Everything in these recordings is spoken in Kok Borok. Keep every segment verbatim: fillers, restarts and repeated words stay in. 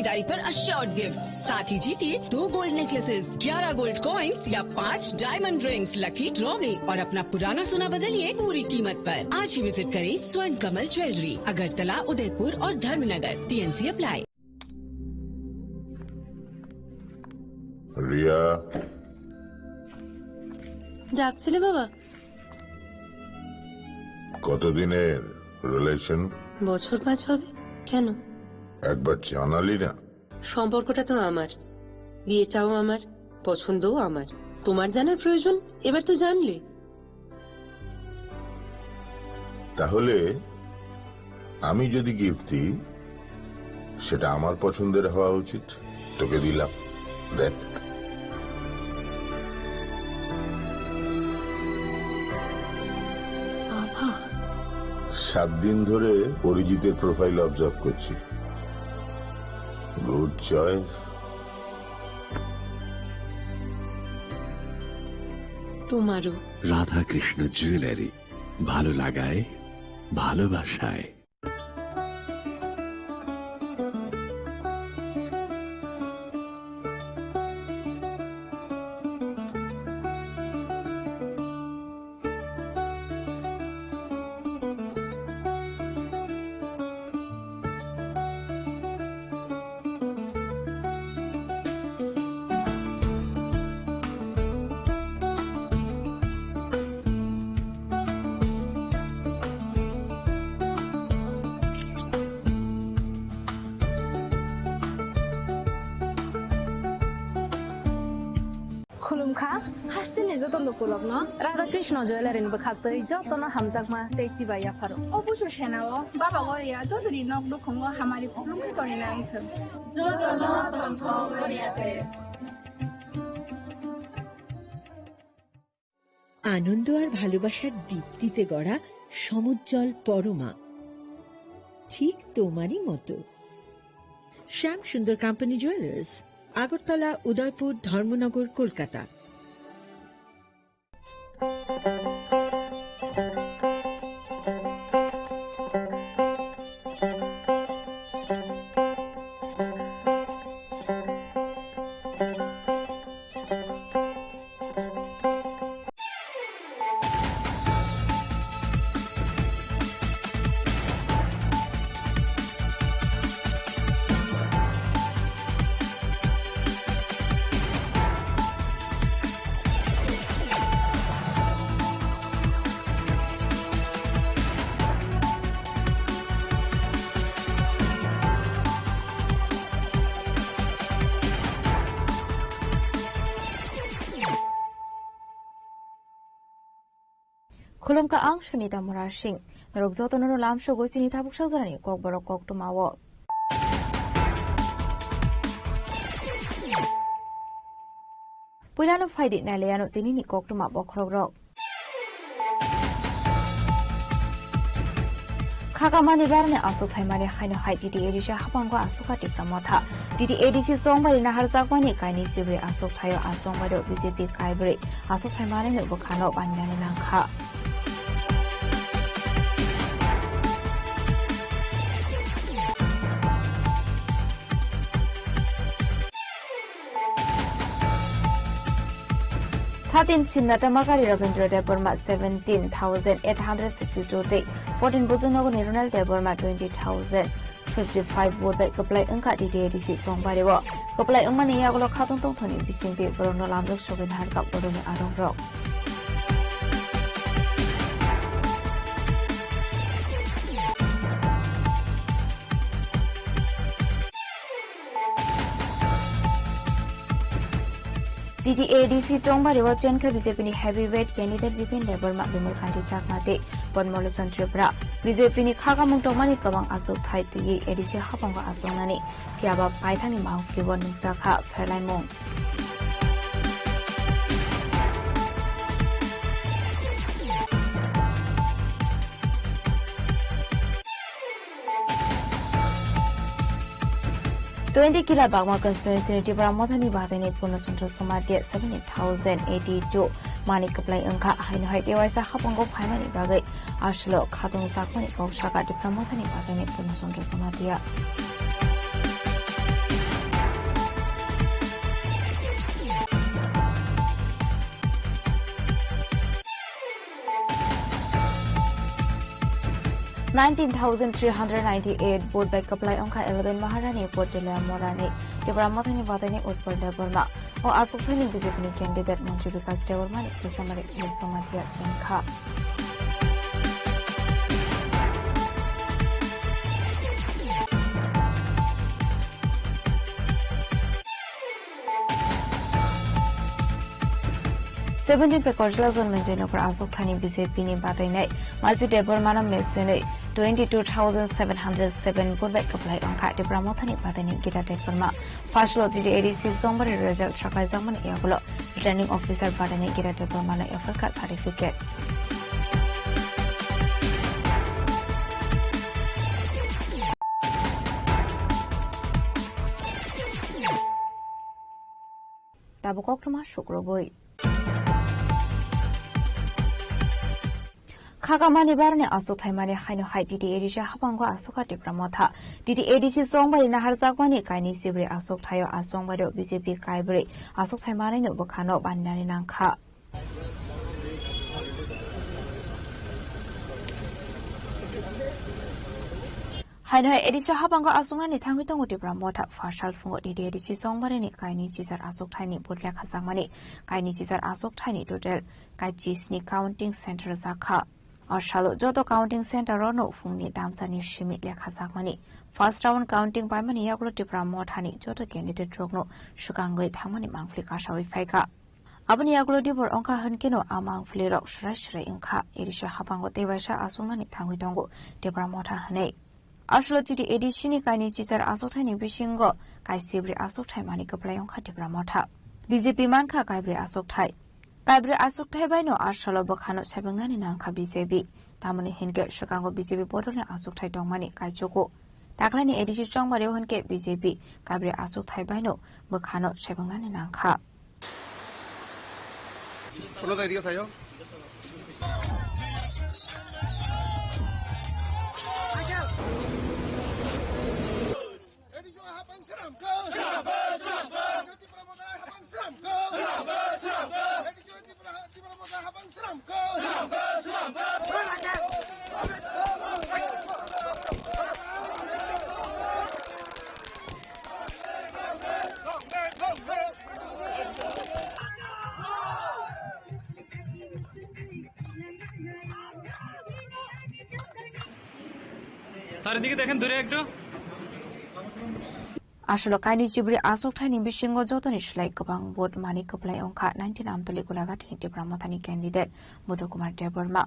खरीदारी पर assured gift, साथ ही जीतिए दो गोल्ड नेकलेसेस, ग्यारह गोल्ड कॉइंस या पाँच डायमंड रिंग्स लकी ड्रॉ में और अपना पुराना सोना बदलिए पूरी कीमत पर। आज ही विजिट करें स्वर्ण कमल ज्वेलरी, अगरतला, उदयपुर और धर्मनगर। TNC apply. রিয়া। ডাকছিলে বাবা? কতদিনের রিলেশন? বছর পাঁচ হবে। কেন? একবার জানালি না। সম্পর্কটা তো আমার, বিয়েটাও আমার, পছন্দও আমার। তোমার জানার প্রয়োজন, এবার তো জানলে। তাহলে আমি যদি গিফট দিই, সেটা আমার পছন্দের হওয়া উচিত। তোকে দিলাম, দেখ। বাবা। সাত দিন ধরে অরিজিতের প্রোফাইল অবজার্ভ করছি। Good choice. তোমারও। রাধাকৃষ্ণ জুয়েলারি, ভালো লাগায়, ভালোবাসায়। Khulumkha, hasteni joto lukurokno Radha Krishna Jewellery ni bwkhaktwi jotono hamjakma tei kiba yapharo. O busu senao Baba Goria jotoni nok nukhungo hamari khulumkha toni nang thung. Jotono tongthok Goria te. আনন্দ আর ভালোবাসার দীপ্তিতে গড়া সমুজ্জ্বল পরমা, ঠিক তোমারই মতো। শ্যাম সুন্দর company jewellers, Agartala, উদয়পুর, ধর্মনগর, Kolkata. Khulumkha, ang Sunita Murasing. Norok jotono no lamsogo chini tabuk sajorani kokborok koktwmao. Puilano phaidi nailaiano tinini koktwma bokhorokrok. Khakamani barani aswk thaimani haino hai D T A D C haphango aswk kha Tipra Motha. D T A D C chongbari naharjakmani kainwi chibri aswk thaio, a chongbari B J P kaibrwi aswk thaimanino bwkhano baninani nangkha. Thirteen Simnata Makari Rabindra Debbarma seventeen thousand eight hundred sixty-two tei fourteen Bujunogorni Ronald Debbarma twenty thousand fifty-five vote bai kwplai wngkha D T A D C chongbari o. Kwplai wngmani yagulo khatungtong thani bisingtwi borokno lamjak sogwi naharkha borokni arongrok. D T A D C chongbari o chenkha B J P ni heavyweight candidate Bipin Debbarma, Bimal Kanti Chakma tei Padma Lochon Tripura. B J P ni khakamung tongmani kwbang achuk thai twiwi A D C haphango achuknani, phiyaba paithakni mangpili o nukjakha pherlaimung. Twenty Kila Bagma constituency ni Tipra Mothani Badaini Purno Chandra Somatia seventy thousand eighty two mani kwplai wngkha, haino hai tewaisa haphango phaimani bagwi aswlo khatung jakmani kok saka Tipra Mothani Badaini Purno Chandra Somatia. Nineteen thousand three hundred ninety-eight vote bai kwplai wngkha eleven Maharani vote Dela Morani. Tipra Mothani bataini Utpal Debbarma. O aswk thani B J P ni candidate Montri Bikash Debbarma ni kisamari Somatia chengkha. Seventeen Pekojla Zonmenjai Nokra aswk thani B J P ni batainai Maji Debbarmano mesenwi twenty two thousand seven hundred seven vote bai kwplai wngkha Tipra Mothani bataini Gita Debbarma. First lo T T A D C Songbari result saklaijakmani yagulo Returning Officer bataini Gita Debbarmano F R card certificate. Tabuk koktwma sukrubwi. Khakamani barni aswk thaimani haino hai T T A D C habango aswk kha Tipra Motha. T T A D C chongbai naharjakmani kaini sibri aswk thaio, a chongbairo B J P kaibrwi aswk thaimanino bwkhano baninani nangkha. Haino hai A D C habango aswknani thangwi tongo Tipra Motha. First sal phungo T T A D C chongbarini kaini chichar aswk thaini vote lekha jakmani, kaini chichar aswk thaini total kaichisni counting center jakha. O salo joto counting center rokno phungni damsani simi lekha jakmani. First round counting paimani yagulo Tipra Mothani joto candidate rokno swkangwi thangmani mangpili kasawi phaikha. Aboni yagulo dibor wngkha hwnkhe no a mangpili rok swrai swrai wngkha. A D C habango tei waisa aswknani thangwi tongo Tipra Motha hwnwi. Aswlo T T A D C ni kaini chichar aswk thaini bisingo kaisibri aswk thai mani kwplai wngkha Tipra Motha. B J P mankha kaibrwi aswk thai. Kaibrwi aswk thai baino aswlo bwkhano sebwngnani nangkha B J P. Tamoni hinkhe swkango B J P bodolni aswk thai tongmani kaichugo. Taklaini A D C chongbario hinkhe B J P kaibrwi aswk thai baino bwkhano sebwngnani nangkha. Sir, এদিকে দেখেন, দূরে একটু। Aswlo kaini chibri aswk thaini bisingo jotoni slai kwbang vote mani kwplai wngkha nineteen Amtoli Golaghati ni Tipra Mothani candidate Budhu Kumar Debbarma.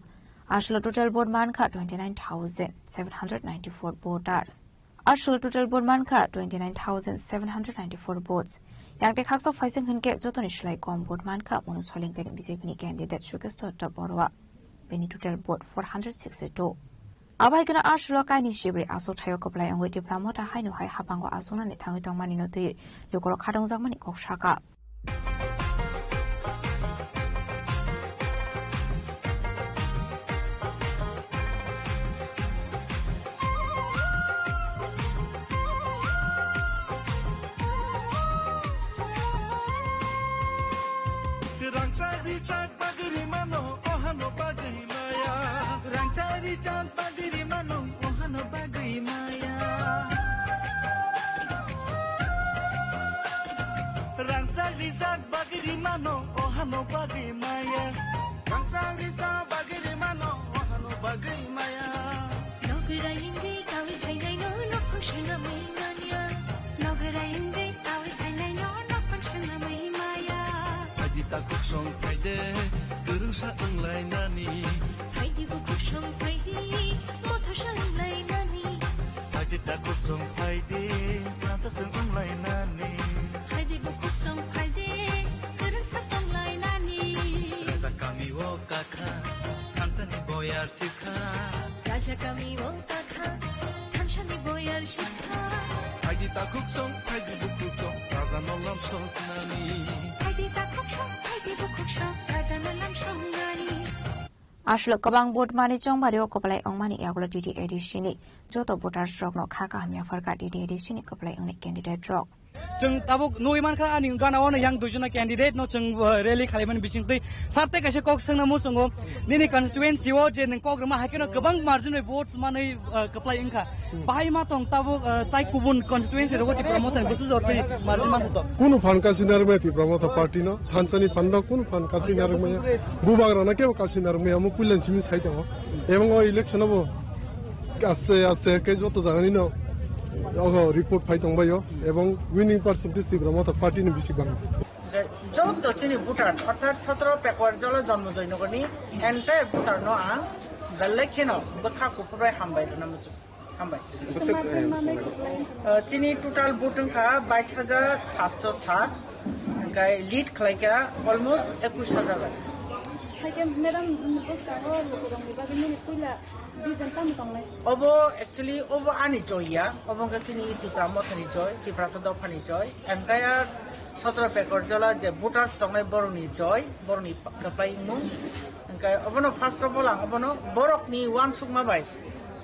Aswlo total vote mankha twenty nine thousand seven hundred ninety four voters. Aswlo total vote mankha twenty nine thousand seven hundred ninety four votes. Yang tei khaksa phaising hinkhe jotoni slai kom vote mankha Monu Solingtani B J P ni candidate Sukesh Datta Baruah. Bini total vote four hundred sixty two. Abai kena aswlo kaini sibri aswk thaio kwplai wngwi Tipra Motha haino hai habango aswknani thangwi tongmani no twiwi lukurok khatungjakmani kok saka. Rangchak rijak bagwi rimano, ohano bagwi maya. Rangchak rijak bagwi rimano, ohano bagwi maya. Rangchak rijak bagwi rimano, ohano bagwi maya. Rangchak rijak bagwi rimano, ohano bagwi maya. Nogwira hingwi kawi phainaino, nokhong swnamwi manya. Nogwira hingwi kawi phainaino, nokhong swnamwi maya. Phaidi takhuk song phaide, kwrwngsa wnglainani. Phaidi bukhuk song phaidi, mothosa wnglainani. Phaidi takhuk song phaidi, kansa song wnglainani. Phaidi bukhuk song phaidi, kwrwngsa wnglainani. Raja kami o kakha, thansani boyar sikha. Raja kami o kakha, thansani boyar sikha. Phaidi takhuk song, phaidi bukhuk song, raja no lamsok nani. Phaidi takhuk song, phaidi bukhuk song, raja no lamsok nani. Aswlo kwbang vote mani chongbario kwplai wngmani yagulo T T A D C ni joto voters rokno kha kaham yapharkha T T A D C ni kwplai wngnai candidate rok. Chwng tabuk nugwi mankha ani gana o yang duijon candidate no chwng, uh, rally khalaimani bisingtwi sarte kaisa kok swngna muchungo nini constituency o je nwng kok rwma hai kheno kwbang margin bai votes manwi, uh, kwplai wngkha. Bahai ma tong tabuk, uh, tai kubun constituency rogo Tipra Motha ni bwswk jor twi margin man tong. Kunu phan kasi narwkmaya Tipra Motha party no, thansani phan no kunu phan kasi narwkmaya, bubagra no kebo kasi narwkmaya, omo puilan simi sai tongo. Ebong o election obo aste aste khe joto jagani no ogo report phai tongbaio, ebong winning percentage Tipra Motha party ni bisi bang. Joto chini voter, orthat sotro Pekor Jolo Jonmojoy Nogor ni entire voter no ang belai kheno bwkha kuphur bai hambai rwna muchung. Hambai. Uh, chini total vote wngkha bais hajar satso sat, hingkai lead khlaikha almost ekush hajar bai. Haikhe madam, bwskango lukurokni bagwi nini puila vision tamo tongnai? Obo actually obo ani joy ya, obo wngkha chini Tipra Mothani joy, Tiprasa dophani joy, entire sotro Pekor Jola je voters tongnai borokni joy, borokni kwplai wngmung. Hingke obono first of all ang obono borokni uansukma bai,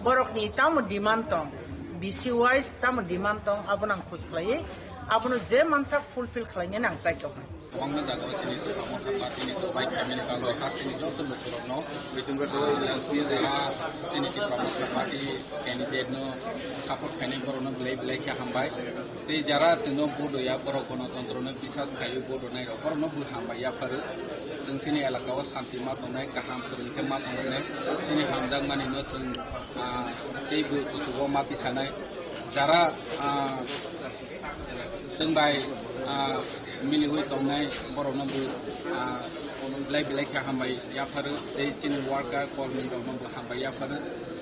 borokni tamo demand tong, B C wise tamo demand tong, abono ang khus khlaiwi, abono je mansak fulfill khlainani ang chai tongo. Kwbangma jagao chini Tipra Motha party ni kwplai khaimani bagwi hasteni joto lukurokno, ah, chini Tipra Motha party candidate no support khainai borokno belai belai khe hambai. Tei jara chwngno vote hoya, borok gonotontro no bisas khaiwi vote honai rok, borokno bo hambai yapharo. Chwng chini elaka o santi ma tongnai, kaham kwrwng khe ma tongnai, chini hamjakmani no chwng, ah, tei bo kuchugo ma tisanai. Jara, ah, chwng bai, ah, miliwi tongnai borokno bo, ah, belai belai khe hambai yapharo, tei chini worker kormi rokno bo hambai yapharo.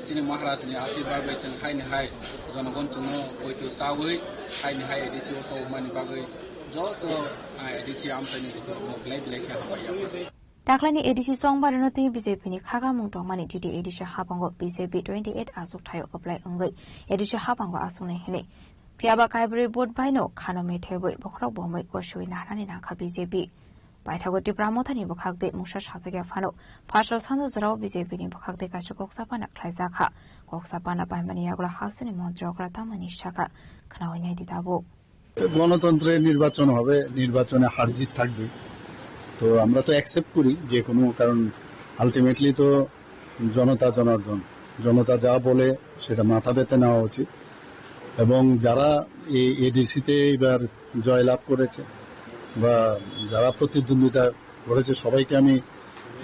Chini Maharaj ni asirwad bai chwng haini hai jonogon chwngno poito chawi haini hai A D C o tongmani bagwi joto, ah, A D C amchaini lukurokno belai belai khe hambai yapharo. Daklaini A D C chongbarino twi B J P ni khagamung tongmani T T A D C habango B J P twenty eight achukthai o kwplai wngwi A D C habango achuknai hwnwi. Phiyaba kaibrwi vote baino khano methebwi bokhorok bomwi gosiwi naharnani nangkha B J P. Paithago Tipra Mothani bwkhak tei mungsa sajagya phano, phasal sando jorao B J P ni bwkhak tei kaisa kok chapana khlaijakha. Kok chapana paimani yagulo hasteni montri okra tamani sakha, khnaui naidi tabuk. গণতন্ত্রে নির্বাচন হবে, নির্বাচনে হার জিত থাকবে। তো আমরা তো অ্যাকসেপ্ট করি যে কোনো, কারণ আলটিমেটলি তো জনতা জনার্দন, জনতা যা বলে সেটা মাথা পেতে নেওয়া উচিত। এবং যারা এই এডিসিতে এবার জয়লাভ করেছে বা যারা প্রতিদ্বন্দ্বিতা করেছে, সবাইকে আমি,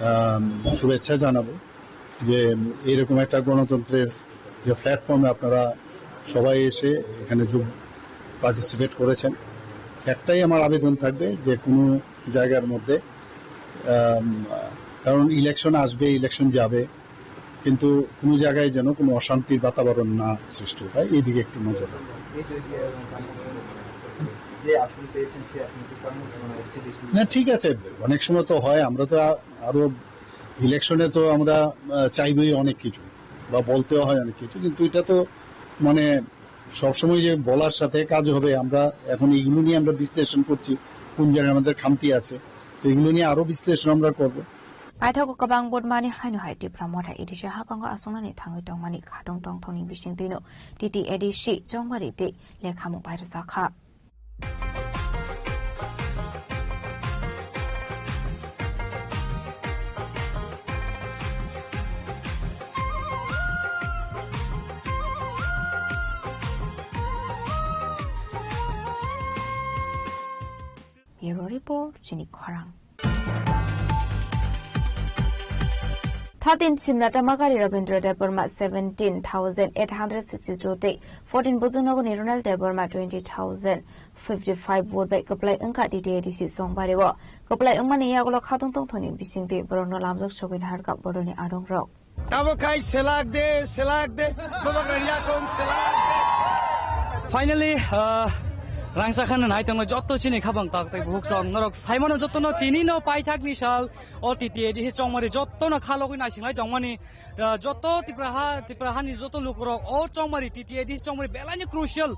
আম, শুভেচ্ছা জানাবো যে এইরকম একটা গণতন্ত্রের যে প্ল্যাটফর্মে আপনারা সবাই এসে এখানে যোগ, পার্টিসিপেট করেছেন। একটাই আমার আবেদন থাকবে যে কোনো জায়গার মধ্যে, আম, কারণ ইলেকশন আসবে, ইলেকশন যাবে, কিন্তু কোনো জায়গায় যেন কোনো অশান্তির বাতাবরণ না সৃষ্টি হয়, এই দিকে একটু নজর রাখবেন। এই যে, যে, যে আসন পেয়েছেন, সেই আসনটি কেমন মনে হচ্ছে বেশি? না, ঠিক আছে, অনেক সময় তো হয়, আমরা তো আ-, আরো ইলেকশনে তো আমরা, আহ, চাইবই অনেক কিছু বা বলতেও হয় অনেক কিছু, কিন্তু এটা তো মানে সবসময় যে বলার সাথে কাজ হবে, আমরা এখন এইগুলো নিয়ে আমরা বিশ্লেষণ করছি, কোন জায়গায় আমাদের খামতি আছে, তো এগুলো নিয়ে আরো বিশ্লেষণ আমরা করব। Paithago kwbang vote mani haino hai Tipra Motha A D C habango achuknani thangwi tongmani khatung tongthokni bisingtwino T T A D C chongmari tei lekhamung pairwjakha. Bureau Report, chini khorang. Thirteen Simna Tamakari Rabindra Debbarma seventeen thousand eight hundred sixty-two tei fourteen Bujungnogorni Ronald Debbarma twenty thousand fifty-five vote bai kwplai wngkha T T A D C chongbario. Kwplai wngmani yagulo khatung tongthokni bisingtwi borokno lamjak sogwi naharkha bodolni adongrok. Tamo khai selak de, selak de, Babagra yakung selak de. Finally, uh, rangchakha nai tongno jotto chini khabang tak tei buhuk song norok saimano jottono tini no paithakni sal o T T A D C chongmari jottono khalogwi naisinglai tongmani, uh, jotto Tipra ha, Tipra hani jotto lukurok o chongmari T T A D C chongmari belaini crucial.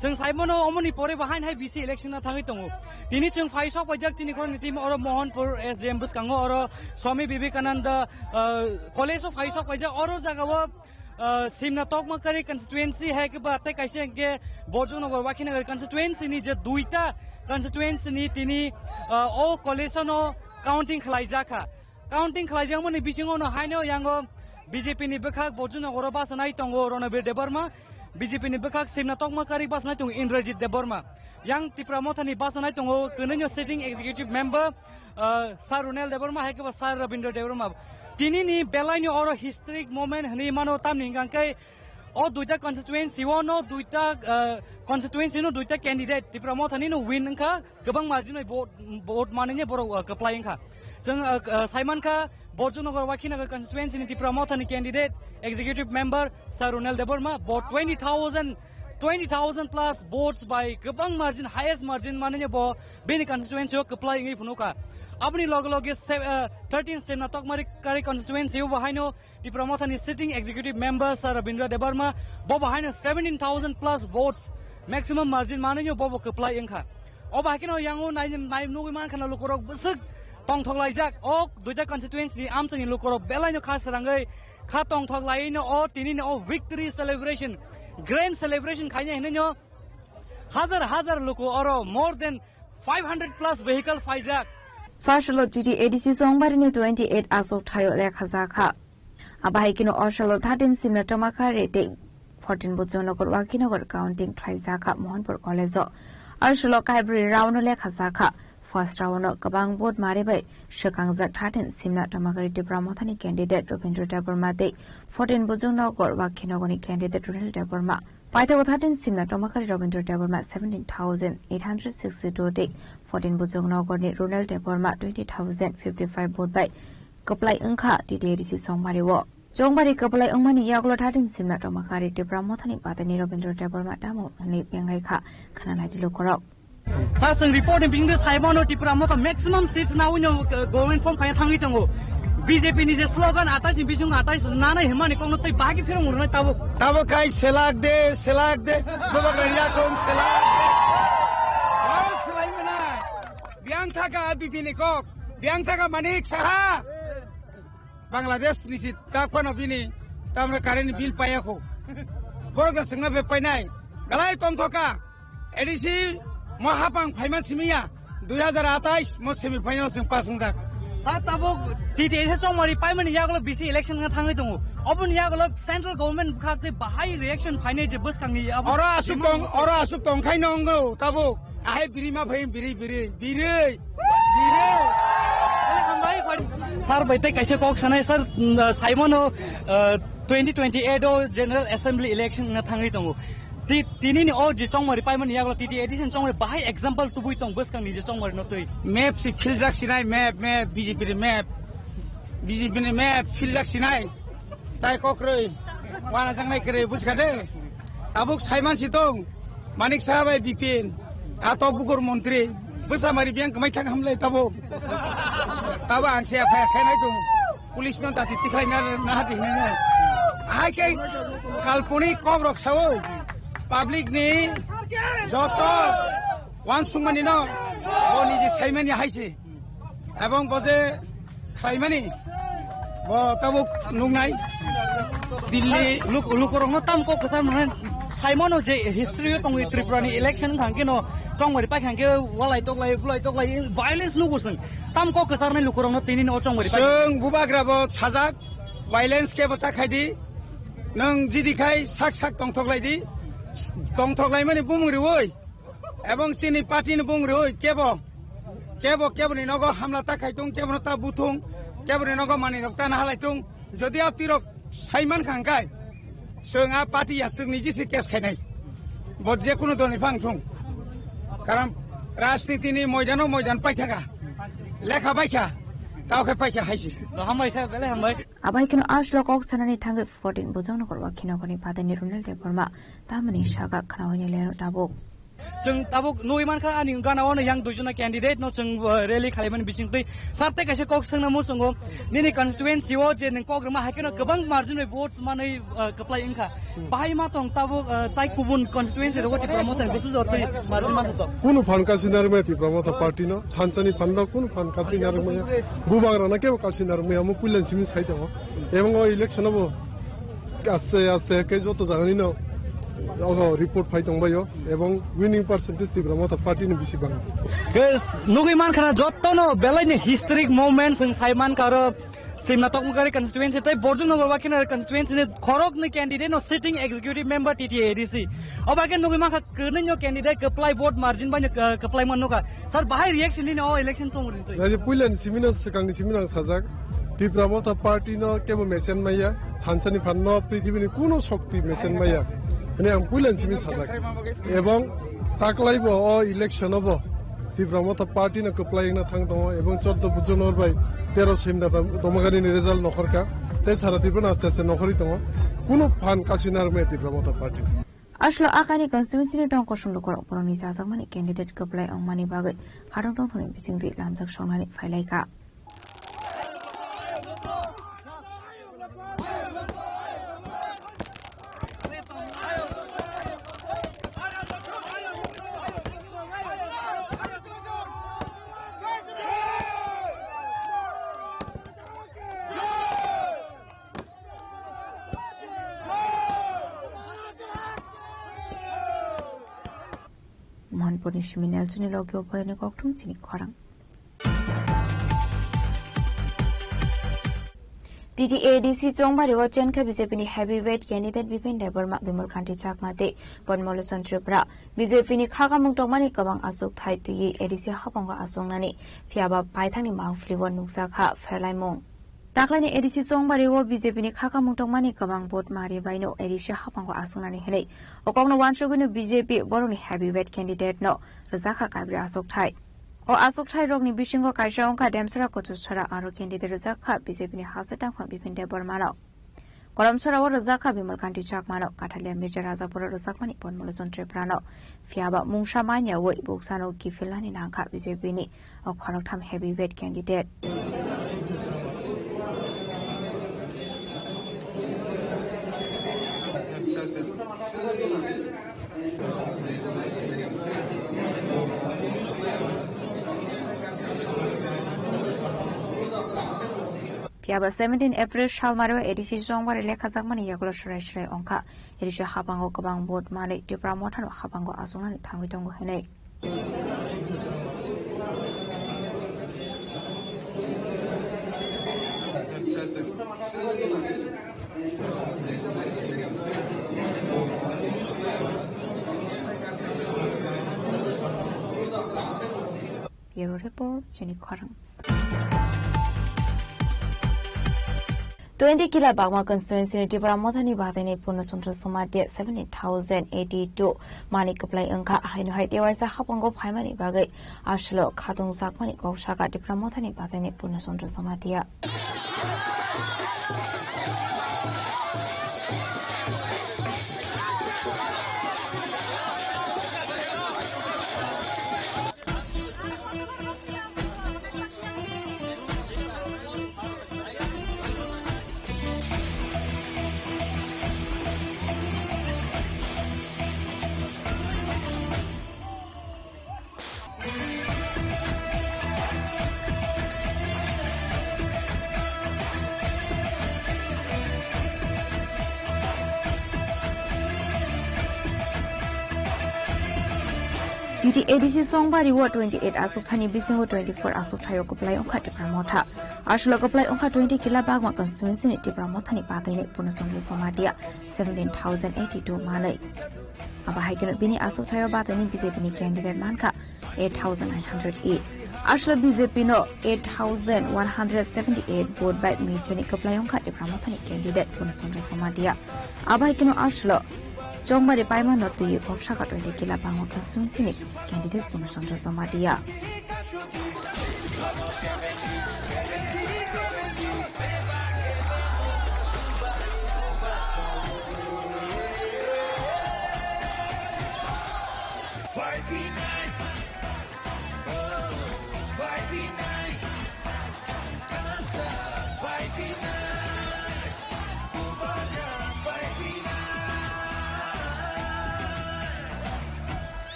Chwng saimano omoni pore bo hain hai B C election na thangwi tongo. Tini chwng phai sok paijak chini khoroknwi timo oro Mohanpur S D M bwskango oro Swami Vivekananda, uh, college o phai sok paijak oro jagao, Ah, Simna Tokmakari constituency hai khe ba tei kaisa hwnkhe Borjongnagar Wakhinagar constituency ni je duita constituency ni tini, ah, o college no counting khlaijak kha. Counting khlaijakmani bisingo no haino yango B J P ni bwkhak Borjongnagar o bachanai tongo Ronobir Debbarma, B J P ni bwkhak Simna Tokmakari bachanai tongo Indrajit Debbarma. Yang Tipra Motha ni bachanai tongo kwnwi no sitting executive member, ah, Sir Runel Debbarma hai khe ba Sir Rabindra Debbarma. Tini ni belai ni oro historic moment hwnwi mano, tamni hwnkha khe o duita constituency o no duita, ah, constituency no duita candidate Tipra Motha ni no win wngkha, kwbang margin bai vote, vote manwi borok, ah, kwplai wngkha. Chwng, ah, ah, saimankha Borjongnagar Wakhinagar constituency ni Tipra Motha ni candidate executive member Sir Runel Debbarma bo twenty thousand, twenty thousand plus votes bai kwbang margin, highest margin manwi bo bini constituency o kwplai wngwi phunukha. Aboni loge loge se-, ah, thirteen Simna Tokmakari constituency o bo haino Tipra Motha ni sitting executive member Sir Rabindra Debbarma bo bo haino seventeen thousand plus votes maximum margin manwi bo bo kwplai wngkha. Obo hai kheno yango nai, nai nugwi mankha na lukurok bwswk tongthok laijak. O duita constituency amchaini lukurok belaino kha srangwi kha tongthok laiwi no o tini no o victory celebration, grand celebration khaina hinwi no hajar hajar luku oro more than five hundred plus vehicle phaijak. First lo T T A D C Chongbarini twenty eight aswk thaio lekha jakha. Abo hai kheno o salo thirteen Simna Tokmakari tei fourteen Bujongnagar Wakhinagar counting khlai jakha Mohanpur College o. O salo kaibrwi round o lekha jakha. First round o kwbang vote mari bai swkangjak thirteen Simna Tokmakari Tipra Mothani candidate Robindra Debbarma tei fourteen Bujongnagar Wakhinagarni candidate Runel Debbarma. Paithago thirteen Simna Tokmakari Robindra Debbarma seventeen thousand eight hundred sixty two tei fourteen Bujongnagarni Runel Debbarma twenty thousand fifty five vote bai kwplai wngkha T T A D C Chongbario. Chongbari kwplai wngmani yagulo thirteen Simna Tokmakari Tipra Mothani patani Robindra Debbarma tamo hwnwi bengai kha, khana naidi lukurok. Sir, chwng report ni bisingtwi sai mano Tipra Motha maximum seats nawi no, uh, government form khaina thangwi tongo. B J P ni je slogan atais ni bising atais nanai hwnmani kokno tei bahai khe phirong rwnai tabuk. Tabuk khai selak de, selak de, bebak rani yakung selak de. Aro selai mana. Biang thaka B P ni kok, biang thaka Manik Saha. Bangladesh ni si ta kono bini tamre current bill paya ko. Borok na sengna be painai. Galai tongthoka. A D C mo hapang phaiman simiya. Dui hajar atais mo semi final seng pass wngjak. Sa tabuk T T A C Chongmari paimani yagulo bisi election nga thangwi tongo. Oboni yagulo central government bwkhak tei bahai reaction phainai je bwskangni abo. Oro asuk tong, oro asuk tong khai nongo tabuk. Ahai biri ma phai biri, biri, biri, biri. Sir bai tei kaisa kok sanai sir, mm, saimano, uh, twenty twenty eight o General Assembly election na thangwi tongo. Ti-, tini ni o je Chongmari paimani yagulo T T A D C Chongmari bahai example tubui tong bwskang ni je Chongmari no twi. Map si philjak sinai, map, map, B J P ni map. B J P ni map philjak sinai. Tai kokroi. Wana jangnai kwrwi bujkha de. Tabuk saiman si tong. Manik Saha bai Bipin. Ato bukur montri. Bwsa mari biang kwmai thang hamlai tabuk. Tabuk ang se F I R khainai tong. Police no dati tikhlai na, na hati hinai na. Hai khe kalponi kok rok sao. Public ni joto wansukmani no. Bo niji saimani hai se. Ebong bo je khlaimani, bo tabuk nuknai. Dilli. Luk-, lukurokno tam kok kwchar mane saimano je history o tongwi Tripura ni election thangkhe no chongmari pai thangkhe walai toklai, bulai toklai, violence nugo chwng. Tam kok kwcharnai lukurokno tini no chongmari pai. Chwng bubagra bo sajak, violence khe bo ta khaidi. Nwng jidi khai sak sak tongthoklaidi. Tongthoklaimani bumung riwi. Ebong chini party ni bung rwi kebo, kebo, kebo ni nogo hamla ta khai tung, kebo no ta buthung, kebo ni nogo mani rok ta nahalai tung. Jodi a pirok saiman kha hwnkhe, chwng a party ya chwng ni jisi case khainai. Bo je kunu dol ni phang thung. Karon rajniti ni moidan o moidan paithaka. Lekha baikha, tao khe paikha haisi. Hambai sir, belai hambai. Abai kino aslo kok sanani thangwi fourteen Bujongnagar Wakhinagarni patani Runel Debbarma tamani saka khna hwnwi leno tabuk. Chwng tabuk nugwi mankha ani gana ono yang duijona candidate no chwng, uh, rally khalaimani bisingtwi. Sir tei kaisa kok swngna muchungo, nini constituency o je nwng kok rwma hai kheno kwbang margin bai votes manwi, uh, kwplai wngkha. Hmm. Bahai ma tong tabuk, uh, tai kubun constituency rogo Tipra Motha ni bwswk jotwi margin ma tong? Kunu phan kasu narwkmaya Tipra Motha party no, thansa ni phan rok kunu phan kasu narwkmaya. Bubagra no kebo kasu narwkmaya, omo puila simi sai tongo. Ebong o election o bo Aste aste khe joto jaganino ogo report phai tongbaio ebong winning percentage Tipra Motha party ni bisi bang. Guys, nugui mankha na jottono belaini historic moments wng sai mankha aro Simna Tokmukari constituency tei Borjum Nogor Wakhinari constituency ni khoroknwi candidate no sitting executive member T T A A D C. Oba khe nugui mankha kwnwi no candidate kwplai vote margin bai no, uh, kwplai man nukha. Sir, bahai reaction nini o election tong rin twi. Jadi puila ni simino swkang ni simino ang sajak. Tipra Motha party no kebo mesen maya, thansa ni phan no prithibi ni kuno shokti mesen maya. Ani ang puila ni simi sajak. Ebong taklai bo o election o bo Tipra Motha party no kwplai wngna thang tongo ebong choddo Bujo Nor bai tero Simna Dam-, Domagari ni result nokhorka. Tei sara Tipra no aste aste nokhorwi tongo. Kuno phan kasui narwkmaya Tipra Motha party. Aslo akani constituency ni tong kosong lukurok borokni chajakmani candidate kwplai wngmani bagwi khatong tongthokni bisingtwi lamjak songnani phailaikha. Mohanpurni Siminal chini logi oboyani kokthum chini khorang. T T A D C Chongbari o chenkha B J P ni heavyweight candidate Bipin Debbarma, Bimal Kanti Chakma tei Padma Lochon Tripura. B J P ni kha kamung tongmani kwbang achuk thai twiwi A D C habango achuknani, phiyaba paithakni mangpili o nukjakha pherlaimung. Taklaini A D C Chongbari o B J P ni kha kamung tongmani kwbang vote mari baino A D C habango achuknani hinwi o kokno wansugwino B J P borokni heavyweight candidate no rwjakha kabri achukthai. O achukthai rokni bisingo kaisa wngkha Demsara Kochuksara aro candidate rwjakha B J P ni hasteo tangphang Bipin Debbarma no. Kolomsora o rwjakha Bimal Kanti Chakma no, Kathalia Mirza Rajapur o rwjakmani Padma Lochon Tripura no. Phiyaba mungsa manya wi buksano kiphilnani nangkha B J P ni o khoroktham heavyweight candidate. Phiyaba seventeen April salmari o A D C Chongbari lekhajakmani yagulo swrai swrai wngkha. A D C habango kwbang vote manwi Tipra Mothano habango achuknani thangwi tongo hinwi. Bureau Report, chini khorang. Twenty kila bagma constituency ni Tipra Mothani bataini Purno Chandra Jamatia seventeen thousand eighty two mani kwplai wngkha, haino hai tewaisa hapango phaimani bagwi aswlo khatung jakmani kok saka Tipra Mothani bataini Purno Chandra Jamatia. T T A D C Chongbari o twenty eight aswk thani bisingo twenty four aswk thaio kwplai wngkha Tipra Motha. Aswlo kwplai wngkha twenty kila bagma constituency ni Tipra Mothani bataini Purno Chandra Jamatia seventeen thousand eighty two manwi. Abo hai kheno bini aswk thaio bataini B J P ni candidate mankha eight thousand nine hundred eight. Aswlo B J P no eight thousand one hundred seventy eight vote bai mijoni kwplai wngkha Tipra Mothani candidate Purno Chandra Jamatia. Abo hai kheno aswlo Chongbari paima no twiwi kok saka twenty kila bagma constituency ni candidate Purno Chandra Jamatia.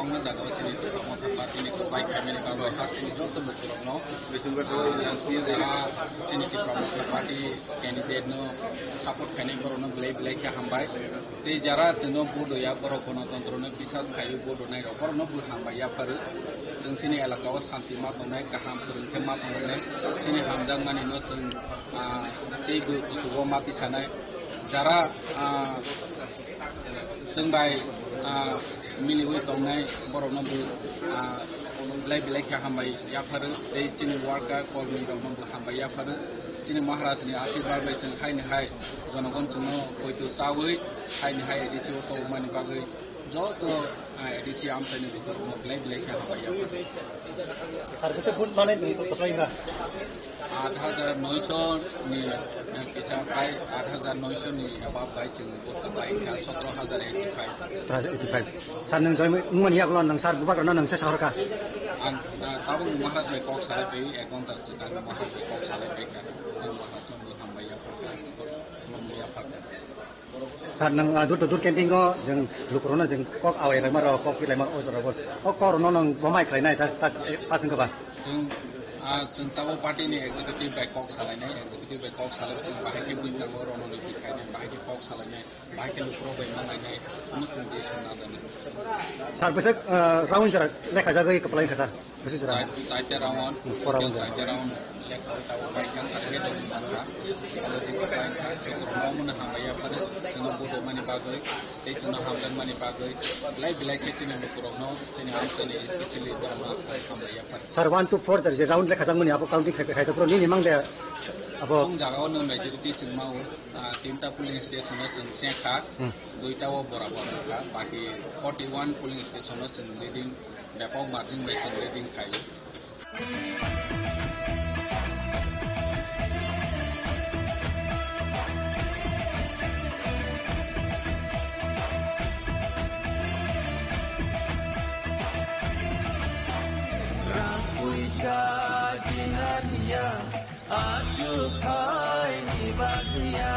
Ang jagao chini Tipra Motha Party ni kwplai khaimani bagwi hasteni joto lukurokno, ah, chini Tipra Motha Party candidate no support khainai borokno belai belai khe hambai. Tei jara chwngno vote hoya borok, gonotontro no bisas khaiwi vote honai rok, borokno bo hambai yapharo. Chwng chini elaka o santi ma tongnai, kaham kwrwng khe ma tongnai, chini hamjakmani no chwng, ah, tei bo kuchugo ma tisanai. Jara, ah, chwng bai, ah, miliwi tongnai borokno bo, ah, belai belai khe hambai yapharo tei chini worker kormi rokno bo hambai yapharo. Chini Maharaj ni asirwad bai chwng haini hai jonogon chwngno poito chawi haini hai A D C o tongmani bagwi joto, ah, A D C amchaini bikorokno belai belai khe hambai yapharo. Sir, bwswk vote manwi nwng kwplai wngkha? Aat hajar noisho ni, eh, kisa bai aat hajar noisho ni above bai chwng vote kwplai wngkha, sotro hajar eighty five. Sotro hajar eighty five. Sir, nwng join wngmani yagulo nwng sir bubagrano nwng se sahorkha? Ang, ah, tabuk Maharaj bai kok salai pai, ek ghonta swkang Maharaj bai kok salai pai kha. Chwng Maharaj no bo hambai yaphar kha, khulumbai yaphar kha. Sir, nwng, ah, door to door campaign o jwng lukurokno jwng kok awai laima rok, kok pi laima o jora bo. O kok rokno nwng bo mai khlai nai, ta, ta, eh, pas wngkha ba? Chwng, ah, chwng tabuk party ni executive bai kok salainai, executive bai kok salai chwng bahai khe bwskango rwngniti khainai, bahai khe kok salainai, bahai khe lukurok bai ma nainai, omo chwng je song na jani. Sir, bwswk, ah, round jora lekha jagwi kwplai wngkha sir? Bwswk jora? Chai-, chaita round, four round jora. Chaita round lekha tabuk bai kha, sakhe dong mankha. Abo dito bai kha, lukurok no mano hambai yaphar, chwngno vote mani bagwi, tei chwngno hamjakmani bagwi, belai belai khe chini lukurokno, chini amchaini especially borokno hambai yaphar. Sir, one to four jora je round lekha jakmani abo counting khai, khai, khai, nini mang de abo? Ang jagao no majority chwng mao, ah, tinta polling station o chwng cheng kha, hmm, duita o borabor kha, baki forty one polling station o chwng leading, bepok margin bai chwng leading khai. Rang puisa jinaniya, achuk khaini bagwiya.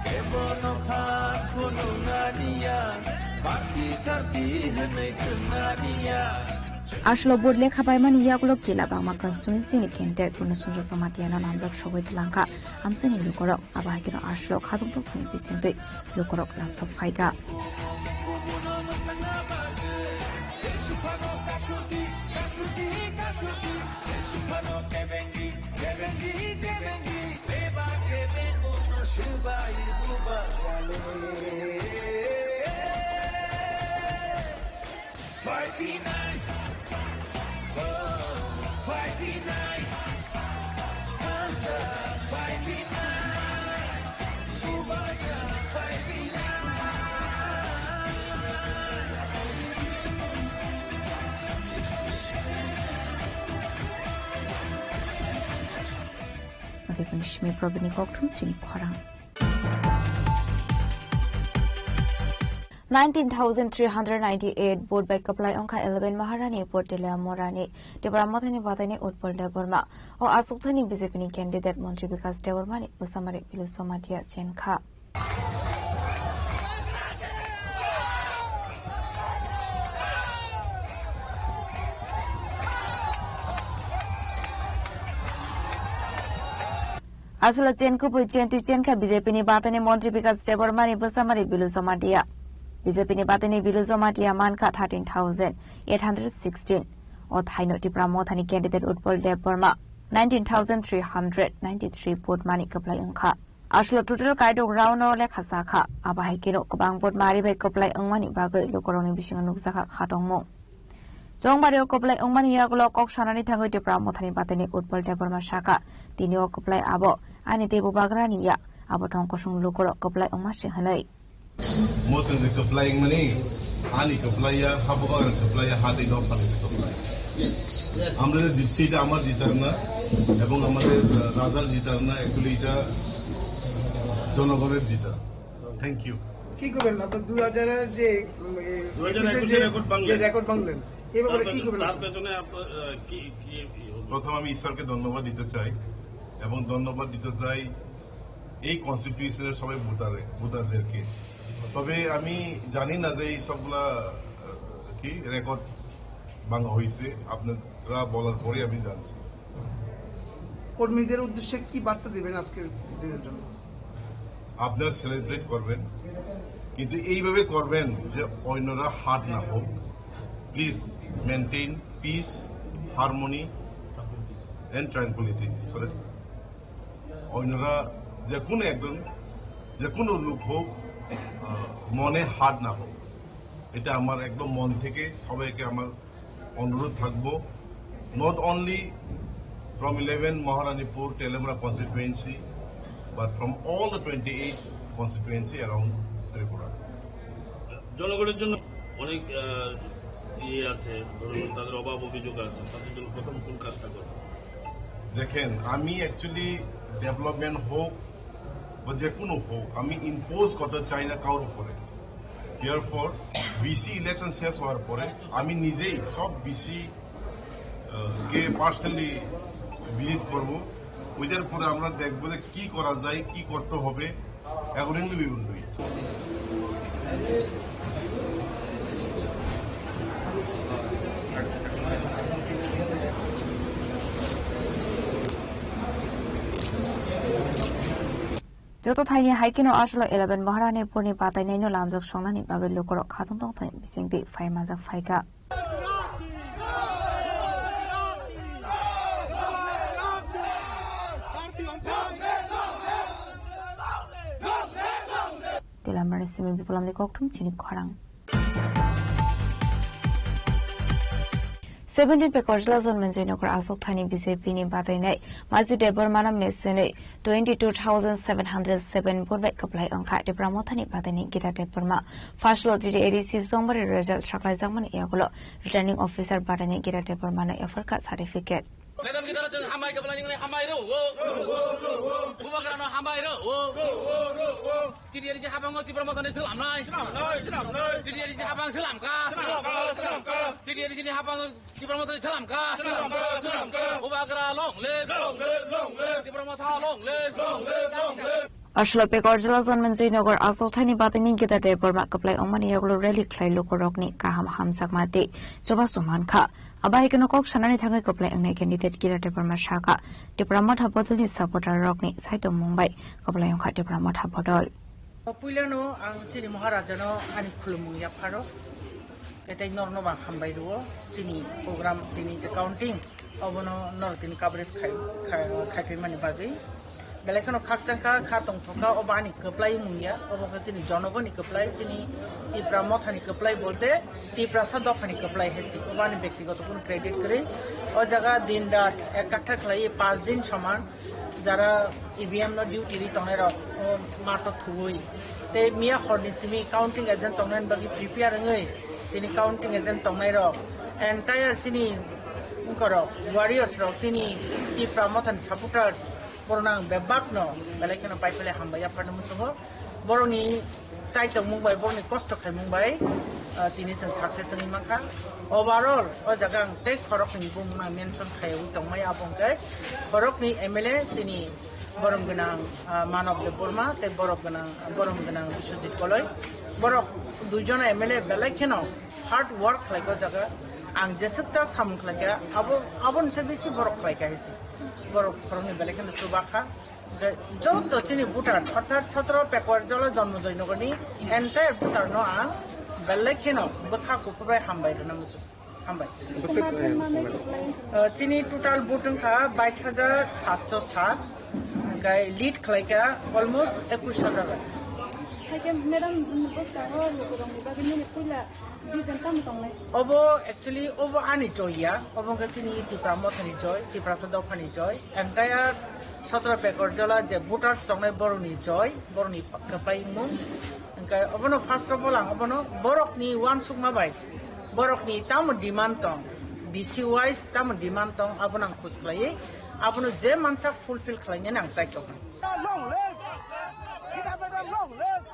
Kebono kha khulunganiya, party sarti hwnwi thwnganiya. Aswk vote lekha paimani yagulo Kila Bangma constituency ni candidate Purno Chandra Jamatia no namjak sogwi twlangkha amchaini lukurok. Abo hai kheno aswk khatung tongthokni bisingtwi lukurok lamsok phaikha. Nineteen thousand three hundred ninety-eight vote bai kwplai wngkha eleven Maharani Portela Morani Tipra Mothani Bataini Utpal Debbarma. O aswk thani B J P ni candidate Montri Bikash Debbarma ni bwsamari Bilu Jamatia chenkha. Aswla chen kubui chen twi chen kha B J P ni batani montri Bikash Debbarma ni bwsamari Bilu Jamatia. B J P ni batani Bilu Jamatia mankha thirteen thousand eight hundred sixteen. O thaino Tipra Mothani candidate Utpal Debbarma nineteen thousand three hundred ninety-three vote mani kwplai wngkha. Aswla total kaitok round o lekha sakha. Abo hai kheno kwbang vote mari bai kwplai wngmani bagwi lukurokni bisingo nukjakha khatongmung. Chongbario kwplai wngmani yagulo kok sanani thangwi Tipra Mothani batani Utpal Debbarma sakha, tini o kwplai abo ani tei bubagrani ya, abo thong kosong lukurok kwplai wngma se hwnwi. Mo chwng je kwplai wngmani, ani kwplai ya, ha bubagrani kwplai ya, ha tei nok phalni kwplai. আমরা যে জিতছি এটা আমার জিতার না এবং আমাদের রাজার জিতার না, actually এটা জনগণের জিতা। Thank you. কি করবেন আপনার দুই হাজারের যে, উম, এ, দুই হাজার একুশে একুশে যে, রেকর্ড ভাঙলেন। যে রেকর্ড ভাঙলেন, এই ব্যাপারে তার কি পেছনে, করবেন তার আপনি? পেছনে আপনার, আহ, কি, কি, কি হবে? প্রথম আমি ঈশ্বরকে ধন্যবাদ দিতে চাই এবং ধন্যবাদ দিতে চাই এই কনস্টিটিউশনের সবাই ভোটারে, ভোটারদেরকে। তবে আমি জানি না যে এই সবগুলা, আহ, কি রেকর্ড ভাঙা হয়েছে, আপনারা বলার পরে আমি জানছি। কর্মীদের উদ্দেশ্যে কি বার্তা দেবেন আজকের দিনের জন্য? আপনারা সেলিব্রেট করবেন, কিন্তু এইভাবে করবেন যে অন্যরা হার্ট না হোক। Please maintain piece, harmony and tranquility. Sorry, অন্যরা যে কোনো একজন, যে কোনো লোক হোক, আহ, মনে হার্ট না হোক। এটা আমার একদম মন থেকে সবাইকে আমার অনুরোধ থাকবো, not only from eleven Maharanipur Teliamura constituency, but from all the twenty-eight constituency around Tripura. জনগণের জন্য অনেক, আহ, ইয়ে আছে, ধরুন তাদের অভাব অভিযোগ আছে, তাদের জন্য প্রথম কোন কাজটা করবেন? দেখেন, আমি অ্যাকচুয়ালি ডেভেলপমেন্ট হোক বা যে কোনো হোক, আমি ইম্পোজ করতে চাই না কারোর উপরে। Therefore, ভিসি ইলেকশন শেষ হওয়ার পরে আমি নিজেই সব ভিসি কে পার্সোনালি ভিজিট করব। ওইটার পরে আমরা দেখবো যে কি করা যায়, কি করতে হবে, accordingly we will do it. Joto thaini hai kheno asolo eleven Maharani purni batainaino lamjak songnani bagwi lukurok khatungtong thani bisingtwi phai manjak phaikha. Teliamurani simi Bipulamni kokthum chini khorang. Seventeen Pekorjala Jonmenjoy Nagar aswk thani B J P ni batainai Maji Debbarmano mesenwi twenty two thousand seven hundred seven vote bai kwplai wngkha. Tipra Mothani bataini Gita Debbarma first lo T T A D C Songbari result saklaijakmani yagulo returning officer bataini Gita Debbarmano yapharkha certificate. Madam Gita Debbarma hambai kwplai nini hambai rw. Bubagrano hambai rw. T T A D C habango Tipra Mothani slamnai. Slamnai, slamnai. T T A D C habang slamkha. Slamkha, slamkha. T T A D C ni habango Tipra Mothani slamkha. Slamkha, slamkha. Bubagra long live. Long live, long live. Tipra Motha long live. Long live, long live. Aswk Pekorjala Jonmenjoy Nagar aswk thani bataini Gita Debbarma kwplai wngmani yagulo rally khlai lukurokni kaham hamjakma tei chubachu mankha. Abo hai kheno kok sanani thangwi kwplai wngnai candidate Gita Debbarma sakha, Tipra Motha bodolni supporter rokni saitok mung bai kwplai wngkha Tipra Motha bodol. Puilano ang chini Maharajano ani khulumung yapharo, tei norno bang hambai rwo. Chini program tini je counting, obono nor tini coverage khai, khai, khaipai mani bagwi. Belai kheno khakchangkha, kha tongthokha, obo ani kwplai mung ya, obo khe chini jonogoni kwplai, chini Tipra Mothani kwplai bolte Tiprasa dophani kwplai hai se, obo ani bektigoto kunu credit kwrwi. O jaga din rat ek katha khlai, panch din soman, jara E V M no duty ri tongnai rok, o mato thuwi. Tei miya horni simi counting agent tongnai bagwi prepare wngwi, tini counting agent tongnai rok, entire chini wngkorok, warriors rok, chini Tipra Mothani supporters, borokno ang bebakno belai kheno pai pele hambai yaphano muchungo. Borokni chai tongmung bai, borokni kosto khaimung bai, ah, tini chwng success wngwi mankha. Overall, o jaga ang tei khoroknwi bumungno mention khaiwi tongmai, abo hwnkhe khoroknwi M L A chini borom gwnang, ah, Manob Debbarma tei borom gwnang, borom gwnang Biswajit Koloi. Borok duijon M L A belai kheno hard work khlaikha o jaga. Ang jeswk ta samung khlaikha, abo, aboni se bisi borok khlaikha hai se. Borok khoroknwi belai kheno chubakha. Je joto chini voter, orthat sotro Pekorjala Jonmenjoy Nagarni entire voter no ang belai kheno bwkha kuphur bai hambai rwna muchung. Hambai. Bwswk, eh, Uh, chini total vote wngkha bais hajar satso sat, hwnkhe lead khlaikha almost ekush hajar. Haikhe madam, bwskango lukurokni bagwi nini puila vision tamo tongnai? Obo actually obo ani joy ya, obo wngkha chini Tipra Mothani joy, Tiprasa dophani joy, entire sotro Pekorjala je voters tongnai borokni joy, borokni kwplai mung. Hwnkhe obono first of all ang obono borokni uansukma bai, borokni tamo demand tong, B C wise tamo demand tong, abono ang khus khlaiwi, abono je mansak fulfill khlainani ang chai tongo. Long live! Long live!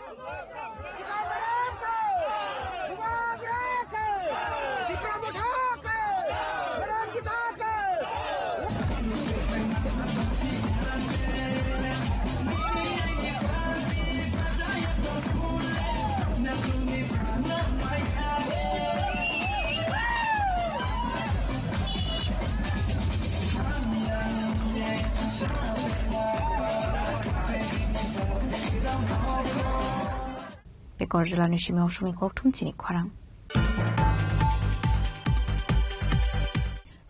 Korjwlani simi osomwi kokthum chini khorang.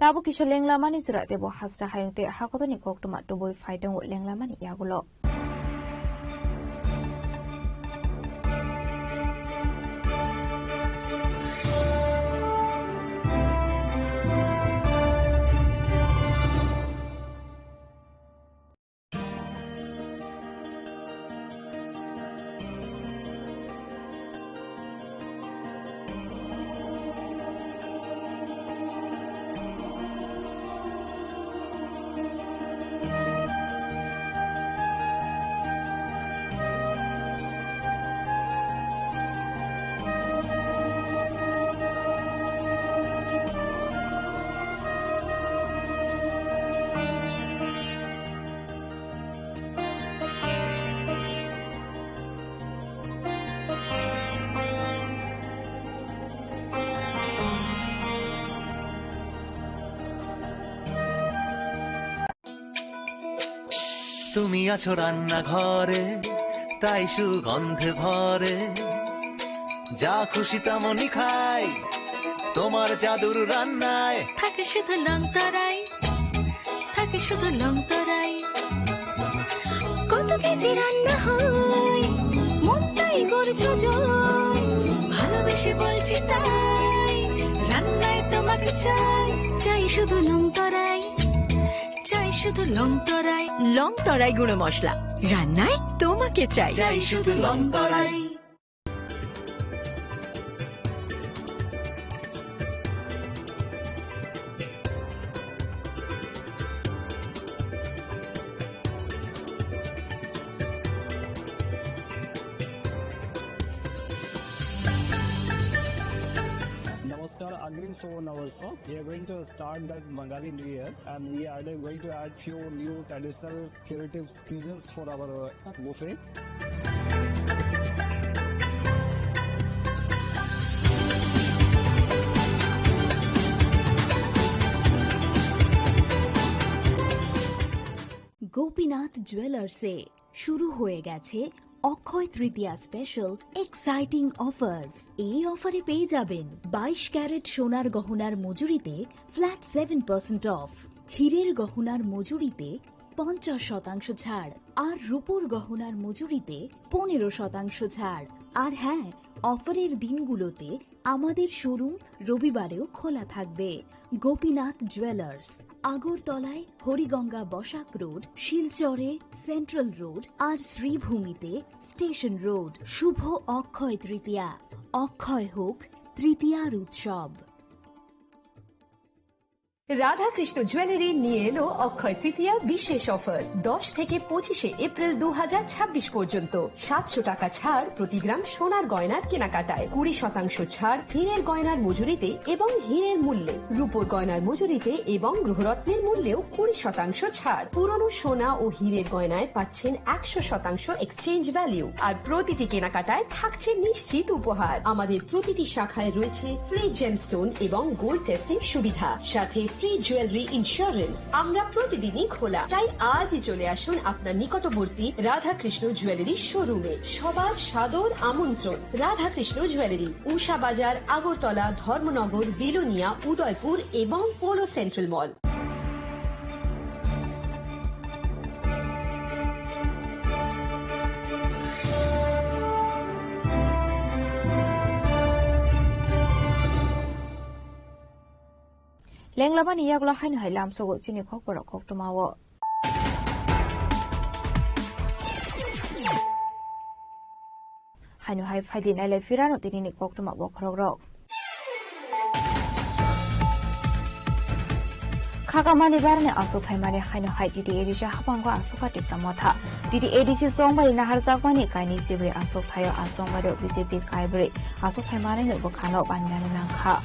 Tabuk kisa lenglamani jora tebo hasra hayung tei hakotorni koktwma tubui phai tongo lenglamani yagulo. তুমি আছো রান্নাঘরে, তাই সুগন্ধে ভরে। যা খুশি তেমনই খাই, তোমার জাদুর রান্নায়। থাকে শুধু লংতরাই, থাকে শুধু লংতরাই। কত কেজি রান্না হয়, মনটাই করছো জয়। ভালোবেসে বলছি তাই, রান্নায় তোমাকে চাই, চাই শুধু লংতরাই। চাই শুধু লং তরাই, লং তরাই গুঁড়ো মশলা, রান্নায় তোমাকে চাই। চাই শুধু লং তরাই। Namaskar, Agri Suborno Varsha. We are going to start that Bangali New Year, and we are going to add few new traditional creative cuisines for our, uh, buffet. Gopinath জুয়েলার্সে শুরু হয়ে গেছে অক্ষয় তৃতীয়া স্পেশাল এক্সাইটিং অফার্স। এই অফারে পেয়ে যাবেন বাইশ ক্যারেট সোনার গহনার মজুরিতে ফ্ল্যাট সেভেন পার্সেন্ট অফ, হীরের গহনার মজুরিতে পঞ্চাশ শতাংশ ছাড়, আর রূপোর গহনার মজুরিতে পনেরো শতাংশ ছাড়। আর হ্যাঁ, অফারের দিনগুলোতে আমাদের শোরুম রবিবারেও খোলা থাকবে। গোপীনাথ জুয়েলার্স, আগরতলায় হরিগঙ্গা বসাক রোড, শিলচরে সেন্ট্রাল রোড, আর শ্রীভূমিতে স্টেশন রোড। শুভ অক্ষয় তৃতীয়া, অক্ষয় হোক তৃতীয়ার উৎসব। রাধাকৃষ্ণ জুয়েলারি নিয়ে এলো অক্ষয় তৃতীয়া বিশেষ অফার। দশ থেকে পঁচিশে এপ্রিল দু হাজার ছাব্বিশ পর্যন্ত সাতশো টাকা ছাড় প্রতি গ্রাম সোনার গয়নার কেনাকাটায়, কুড়ি শতাংশ ছাড় হীরের গয়নার মজুরিতে এবং হীরের মূল্যে, রূপোর গয়নার মজুরিতে এবং গ্রহরত্নের মূল্যেও কুড়ি শতাংশ ছাড়। পুরনো সোনা ও হীরের গয়নায় পাচ্ছেন একশো শতাংশ এক্সচেঞ্জ ভ্যালু, আর প্রতিটি কেনাকাটায় থাকছে নিশ্চিত উপহার। আমাদের প্রতিটি শাখায় রয়েছে ফ্রি জেমস্টোন এবং গোল্ড টেস্টিং সুবিধা, সাথে ফ্রি জুয়েলারি ইন্স্যুরেন্স। আমরা প্রতিদিনই খোলা, তাই আজই চলে আসুন আপনার নিকটবর্তী রাধাকৃষ্ণ জুয়েলারি শোরুমে। সবার সাদর আমন্ত্রণ। রাধাকৃষ্ণ জুয়েলারি, উষা বাজার, আগরতলা, ধর্মনগর, বিলোনিয়া, উদয়পুর এবং polo central mall. Lenglamani yagulo haino hai lamsogo chini khokborok koktwmao. Haino hai phaidi nailai phirano tinini koktwma bokhorokrok. Khakamani barani aswk thaimani haino hai T T A D C habango aswk ka Tipra Motha. T T A D C chongbai naharjakmani kainwi chibwi aswk thaio a chongbairok B J P kaibrwi. Aswk thaimanino bwkhano painani nangkha.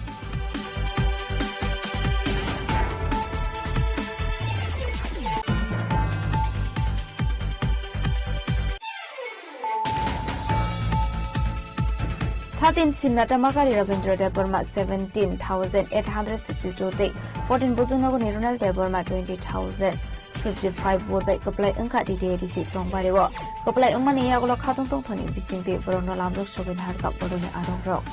Thirteen Simnata Makari Rabindra Debbarma seventeen thousand eight hundred sixty-two tei fourteen Bujungnogorni Ronald Debbarma twenty thousand fifty five vote bai kwplai wngkha T T A D C Chongbario. Kwplai wngmani yagulo khatung tongthokni bisingtwi borokno lamjak sogwi naharkha borokni arongrok.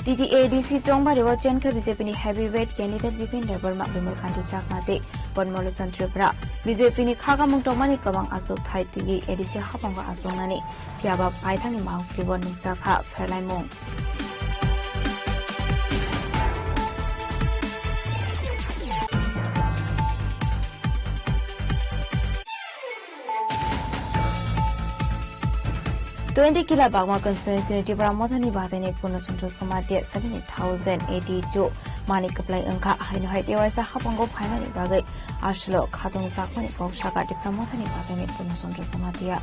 T T A D C Chongbario chenkha B J P ni heavyweight candidate Bipin Debbarma, Bimal Kanti Chakma tei Padma Lochon Tripura. B J P ni khakamung tongmani kwbang aswk thai twiwi A D C haphango achuknani, phiyaba paithakni mangpili bo nukjakha pherlaimung. Twenty kila Bagma constituency ni Tipra Mothani badaini Purno Chandra Somatia seventy thousand eighty two mani kwplai wngkha, haino hai tewaisa haphango phaimani bagwi aswlo khatung jakmani kok saka Tipra Mothani badaini Purno Chandra Somatia.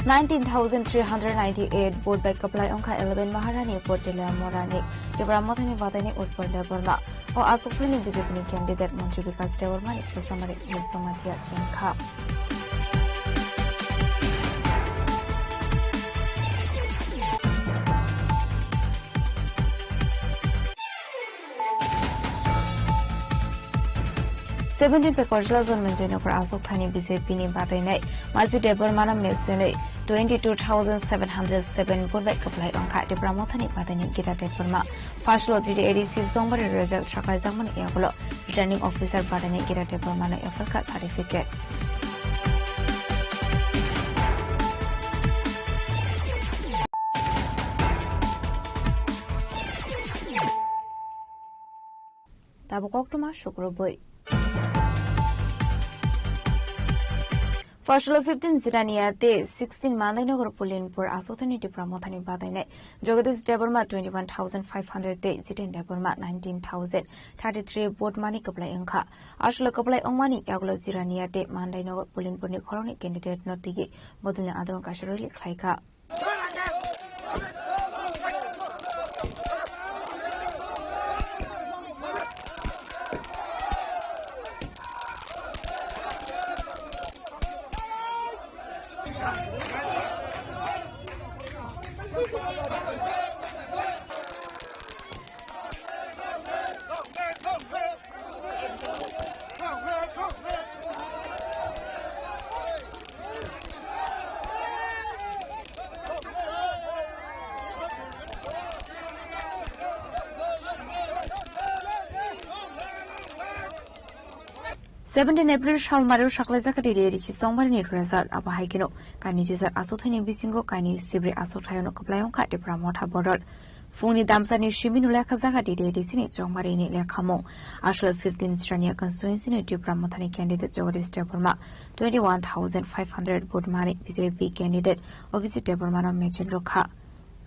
Nineteen thousand three hundred ninety-eight vote bai kwplai wngkha eleven Maharani Portela Morani, Tipra Mothani badaini Utpal Debbarma. O aswk thani B J P ni candidate Montri Bikas Debbarma ni Sasamari Somatia chengkha. Seventeen Pekorsla Zonmenjoi Nokra aswk thani B J P ni badainai Maji Debbarmano mesenwi twenty two thousand seven hundred seven vote bai kwplai wngkha Tipra Mothani badaini Gita Debbarma. First lo T T A D C Chongbario result saklaijakmani yagulo Returning Officer badaini Gita Debbarmano yapharkha certificate. Tabuk koktwma sukrubwi. First lo fifteen Jirania tei sixteen Mandainagar Pulinpur aswk thani Tipra Mothani badainai Jagadish Debbarma twenty one thousand five hundred tei Jiten Debbarma nineteen thousand thirty three vote mani kwplai wngkha. Aswklo kwplai wngmani yagulo Jirania tei Mandainagar Pulinpurni khoroknwi candidate no twiwi bodolni andoron kaisa rally khlaikha. Seventeen April salmario saklaijak kha T T A D C Chongbarini result. Abo hai kheno kainwi chijak aswk thaini bisingo kainwi sibri aswk thaiono kwplai wngkha Tipra Motha bodol. Phungni damsani simi nulai kha jaga T T A D C ni Chongbarini lekhamung. Aswk fifteen Jirania constituency ni Tipra Mothani candidate Jagadish Debbarma twenty one thousand five hundred vote mani B J P candidate Abhijit Debbarmano mechel rwkha.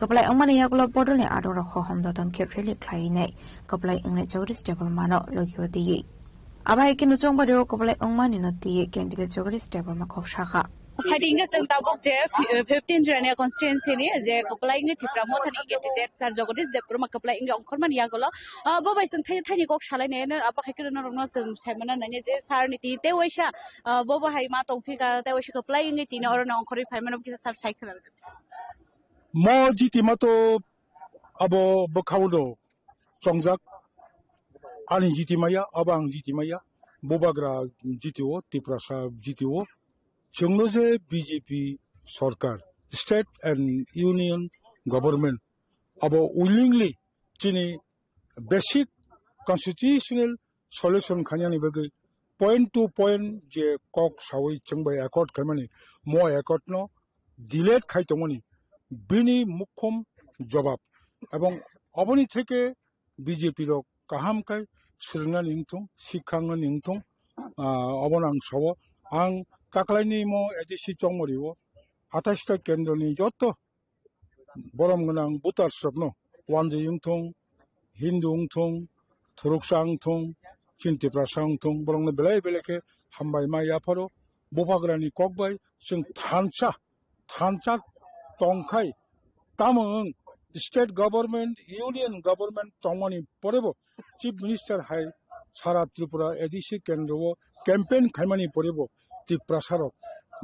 Kwplai wngmani yagulo bodolni adongrok hohom dodom khe rally khlainai kwplai wngnai Jagadish Debbarmano logio twiwi. Abo hai kheno Chongbario kwplai wngmani no twiwi candidate Jagadish Debbarma kok sakha. Phaidi hingke chwng tabuk je fi-, fifteen Jirania constituency ni je kwplai wngwi Tipra Mothani candidate sir Jagadish Debbarma kwplai wngwi ongkhormani yagulo, ah, bo bai chwng thai-, thaini kok salainai, abo hai kheno norokno chwng saimano nangya je sir ni twi tei waisa, ah, bo bo hai ma tongphika tei waisa kwplai wngwi tini oro no ongkhorwi phaimano kisa sir sai khwna rwdi. Mo jitima to abo bwkhao do chongjak. Ani jitimaya, abo ang jitimaya. Bubagra jitio, Tiprasa jitio. Chwngno je B J P sorkar, state and union government, abo willingly chini basic constitutional solution khainani bagwi point to point je kok sawi chwngbai accord khaimani, mo accord no delete khai tongmani bini mukhum jobab. Ebong oboni theke B J P rok kaham khai swrwngnani wngthung, sikha wngnani wngthung, ah, obono ang sao. Ang taklaini mo A D C Chongmario atais ta kendroni joto borom gwnang voters rokno, wanjwi wngthung, Hindu wngthung, Thuruksa wngthung, chini Tiprasa wngthung, borokno belai belai khe hambai ma yapharo. Bubagrani kok bai chwng thansa, thansa tongkhai Tamo wng state government, union government tongmani porebo Chief Minister hai sara Tripura A D C kendro o campaign khaimani porebo Tiprasa rok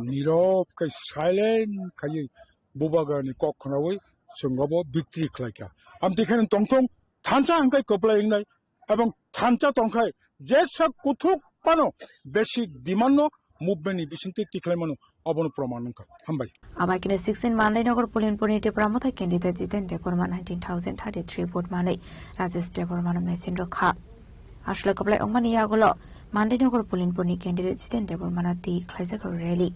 nirok khai silent khaiwi bubagrani kok khnawi chwng obo victory khlaikha. Amtwi kheno tongthong thansa hwnkhe kwplai wngnai ebong thansa tongkhai jesa kuthuk phano basic demand no movement ni bisingtwi tikhlai mano, obono proman wngkha. Hambai. Abai kene sixteen Mandai Nagar Pulinpur ni Tipra Motha candidate Jiten Debbarma nineteen thousand thirty-three vote manwi Rajesh Debbarma no machine rwkha. Aswlai kwplai wngmani yagulo Mandai Nagar Pulinpur ni candidate Jiten Debbarma no twi khlaijak rally.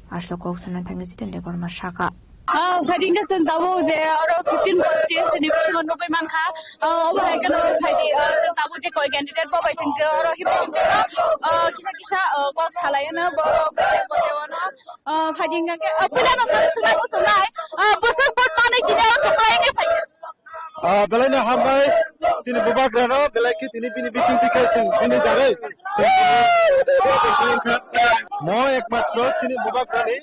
Aswlai kok sana thangwi Jiten Debbarma saka. Ah, phaidi hwnkhe chwng tabuk je oro fifteen constituency ni bisingo nugwi mankha. Ah, obo hai kheno phaidi, ah, chwng tabuk je koi candidate bo bai chwng oro hibai hwnkhe, ah, kisa kisa, ah, kok salai hwno borok goteo goteo no. Ah, phaidi hwnkhe, ah, puila no thani swngna muchungnai. Ah, bwswk vote manwi tini oro kwplai wngwi phaikha. Ah, belai no hambai chini bubagra no, belai khe tini bini bising tikhe chwng bini dare. Mo ekmatro chini bubagra ni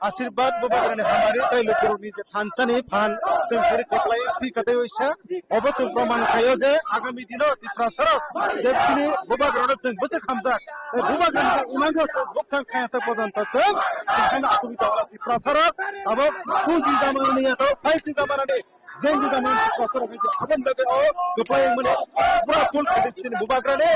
asirbat bubagrani hamari tei lukurokni je thansani phan chwng phari koklai thwi katai oisa. Obo chwng proman khaio je agami dino Tiprasarok je chini bubagrano chwng bwswk hamjak. Tei bubagrani je imangno chwng bukchang khayasa pojonto chwng chwng kheno asugwi tongo Tiprasarok. Abo two G jamanani yato five G jamanani Jeng jeng mani kosor khe abon bagwi o kwplai mani pura full khe sini bubagrani.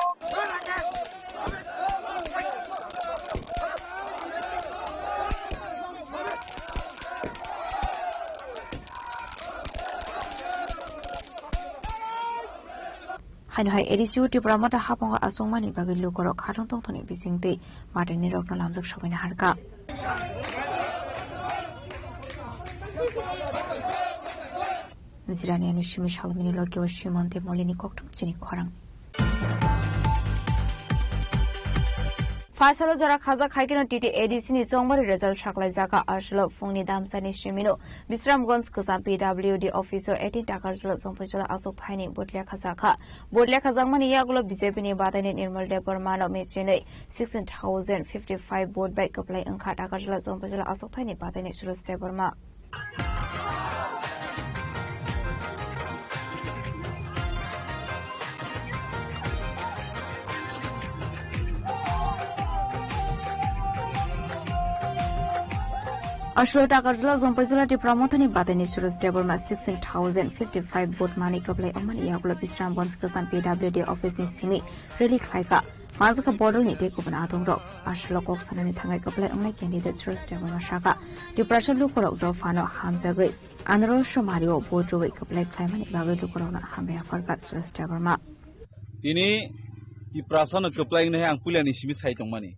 Haino hai A D C o Tipra Motha haphongo achukmani bagwi lukurok khatong tongthokni bisingtwi matanirokno lamjak sobaina harkha. Jirani anu simi salmini logi o Simon de Molini kokthum chini khorang. Phaisalo jora khajak hai kheno T T A D C ni chongmari result saklai jaka. Aswlo phungni damsani simino Bisramganj kwcham P W D office o eighteen Takarjala Jompaijola achuk thaini botlia khajakha. Botlia khajakmani yagulo B J P ni bataini Nirmal Debbarma no mechinwi sixteen thousand fifty five vote bai kwplai wngkha Takarjala Jompaijola achuk thaini bataini Suraj Debbarma. Aswlo Takarjala Jompaijola Tipra Mothani bataini Suraj Debbarma sixteen thousand fifty five vote mani kwplai wngmani yagulo Bisramganj kwcham P W D office ni simi rally khlaikha. Manjakha bodolni tei kubun adongrok. Aswlo kok sanani thangai kwplai wngnai candidate Suraj Debbarma saka, Tiprasa lukurok dophano hamjagwi anarosho mario vote rwwi kwplai khlaimani bagwi lukurokno hambai yapharkha Suraj Debbarma. Tini Tiprasano kwplai wngnai ang puilani simi sai tongmani.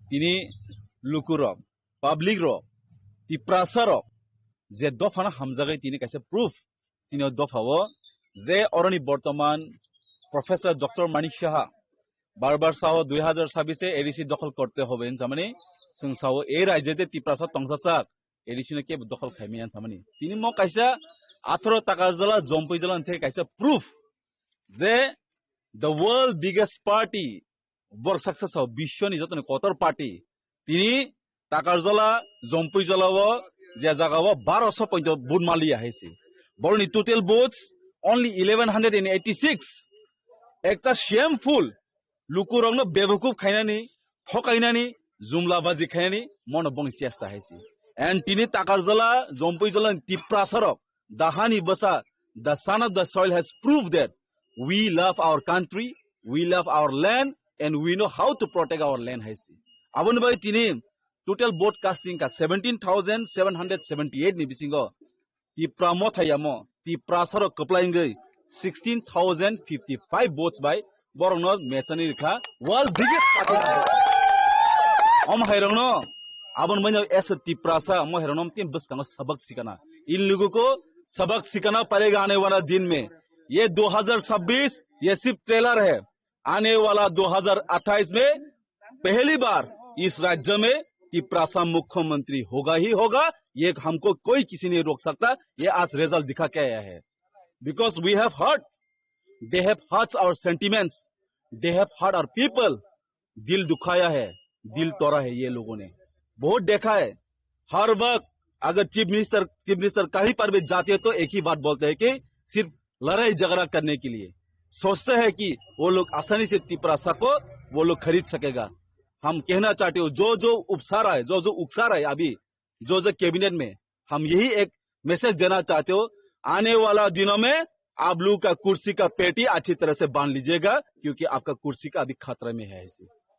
Tini lukurok, public rok, Tiprasa rok je dophano hamjagwi tini kaisa proof chini o dopha o je oroni bortoman Professor Doctor Manik Saha bar bar sao dui hazar sabis e A D C dokhol korte hobe hinsamani, chwng sao ei rajyo de Tiprasa tongsa sak A D C no kebo dokhol khaimaya hinsamani. Tini mo kaisa atharo Takarjala Jompaijola theke kaisa proof je the world biggest party, borok saksa sao biswni jotoni kotor party. Tini Takarjala, Jompaijola o je jaga o baroso point vote maliya hai se. Borokni total votes only eleven hundred and eighty six. Ekta shameful, lukurokno bebakuf khainani, thokainani, jumlabaji khainani, mono bongni chesta hai se. And tini Takarjala, Jompaijola ni Tiprasarok, the honey bwsa, the son of the soil has proved that we love our country, we love our land, and we know how to protect our land hai se. Aboni bai tini total vote casting ka seventeen thousand seven hundred seventy eight ni bisingo Tipra Mothayamo, Tiprasarok kwplai wngwi sixteen thousand fifty five votes bai borokno mechani rikha world biggest party. Om hairokno aboni bai as a Tiprasa, mo hairokno tin bwskango sabak sikana. In logo ko sabak sikana padega aane wala din mein. Ye दो हज़ार छब्बीस, ye sirf trailer hai. आने वाला दो हज़ार अट्ठाईस में पहली बार इस राज्य में तिपरासा मुख्यमंत्री होगा ही होगा, ये हमको कोई किसी नहीं रोक सकता। ये आज रिजल्ट दिखा के आया है, because we have heard, they have hurt our sentiments, they have hurt our people, दिल दुखाया है, दिल तोड़ा है ये लोगों ने। बहुत देखा है, हर वक्त अगर चीफ मिनिस्टर चीफ मिनिस्टर कहीं पर भी जाते हैं तो एक ही बात बोलते हैं कि सिर्फ लड़ाई झगड़ा करने के लिए सोचते हैं कि वो लोग आसानी से तिपरासा को वो लोग खरीद सकेगा। हम कहना चाहते हो, जो जो उपसा रहा है, जो जो उकसा रहा है अभी, जो जो कैबिनेट में, हम यही एक मैसेज देना चाहते हो, आने वाला दिनों में आप लोगों का कुर्सी का पेटी अच्छी तरह से बांध लीजिएगा, क्योंकि आपका कुर्सी का अभी खतरा में है।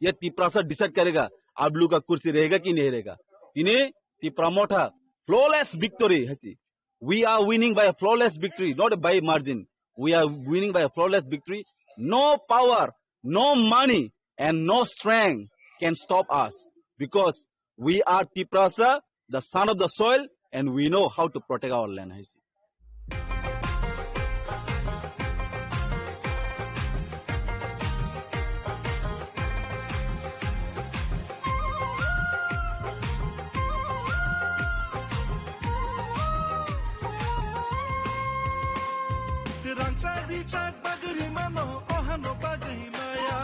ये तिपरासा डिसाइड करेगा आप लोगों का कुर्सी रहेगा कि नहीं रहेगा। Tini Tipra Motha, flawless victory hai se. We are winning by a flawless victory, not by margin. We are winning by a flawless victory. No power, no money, and no strength can stop us, because we are Tiprasa, the son of the soil, and we know how to protect our land hai se. Rangchak rijak bagwi mano, ohano bagwi maya.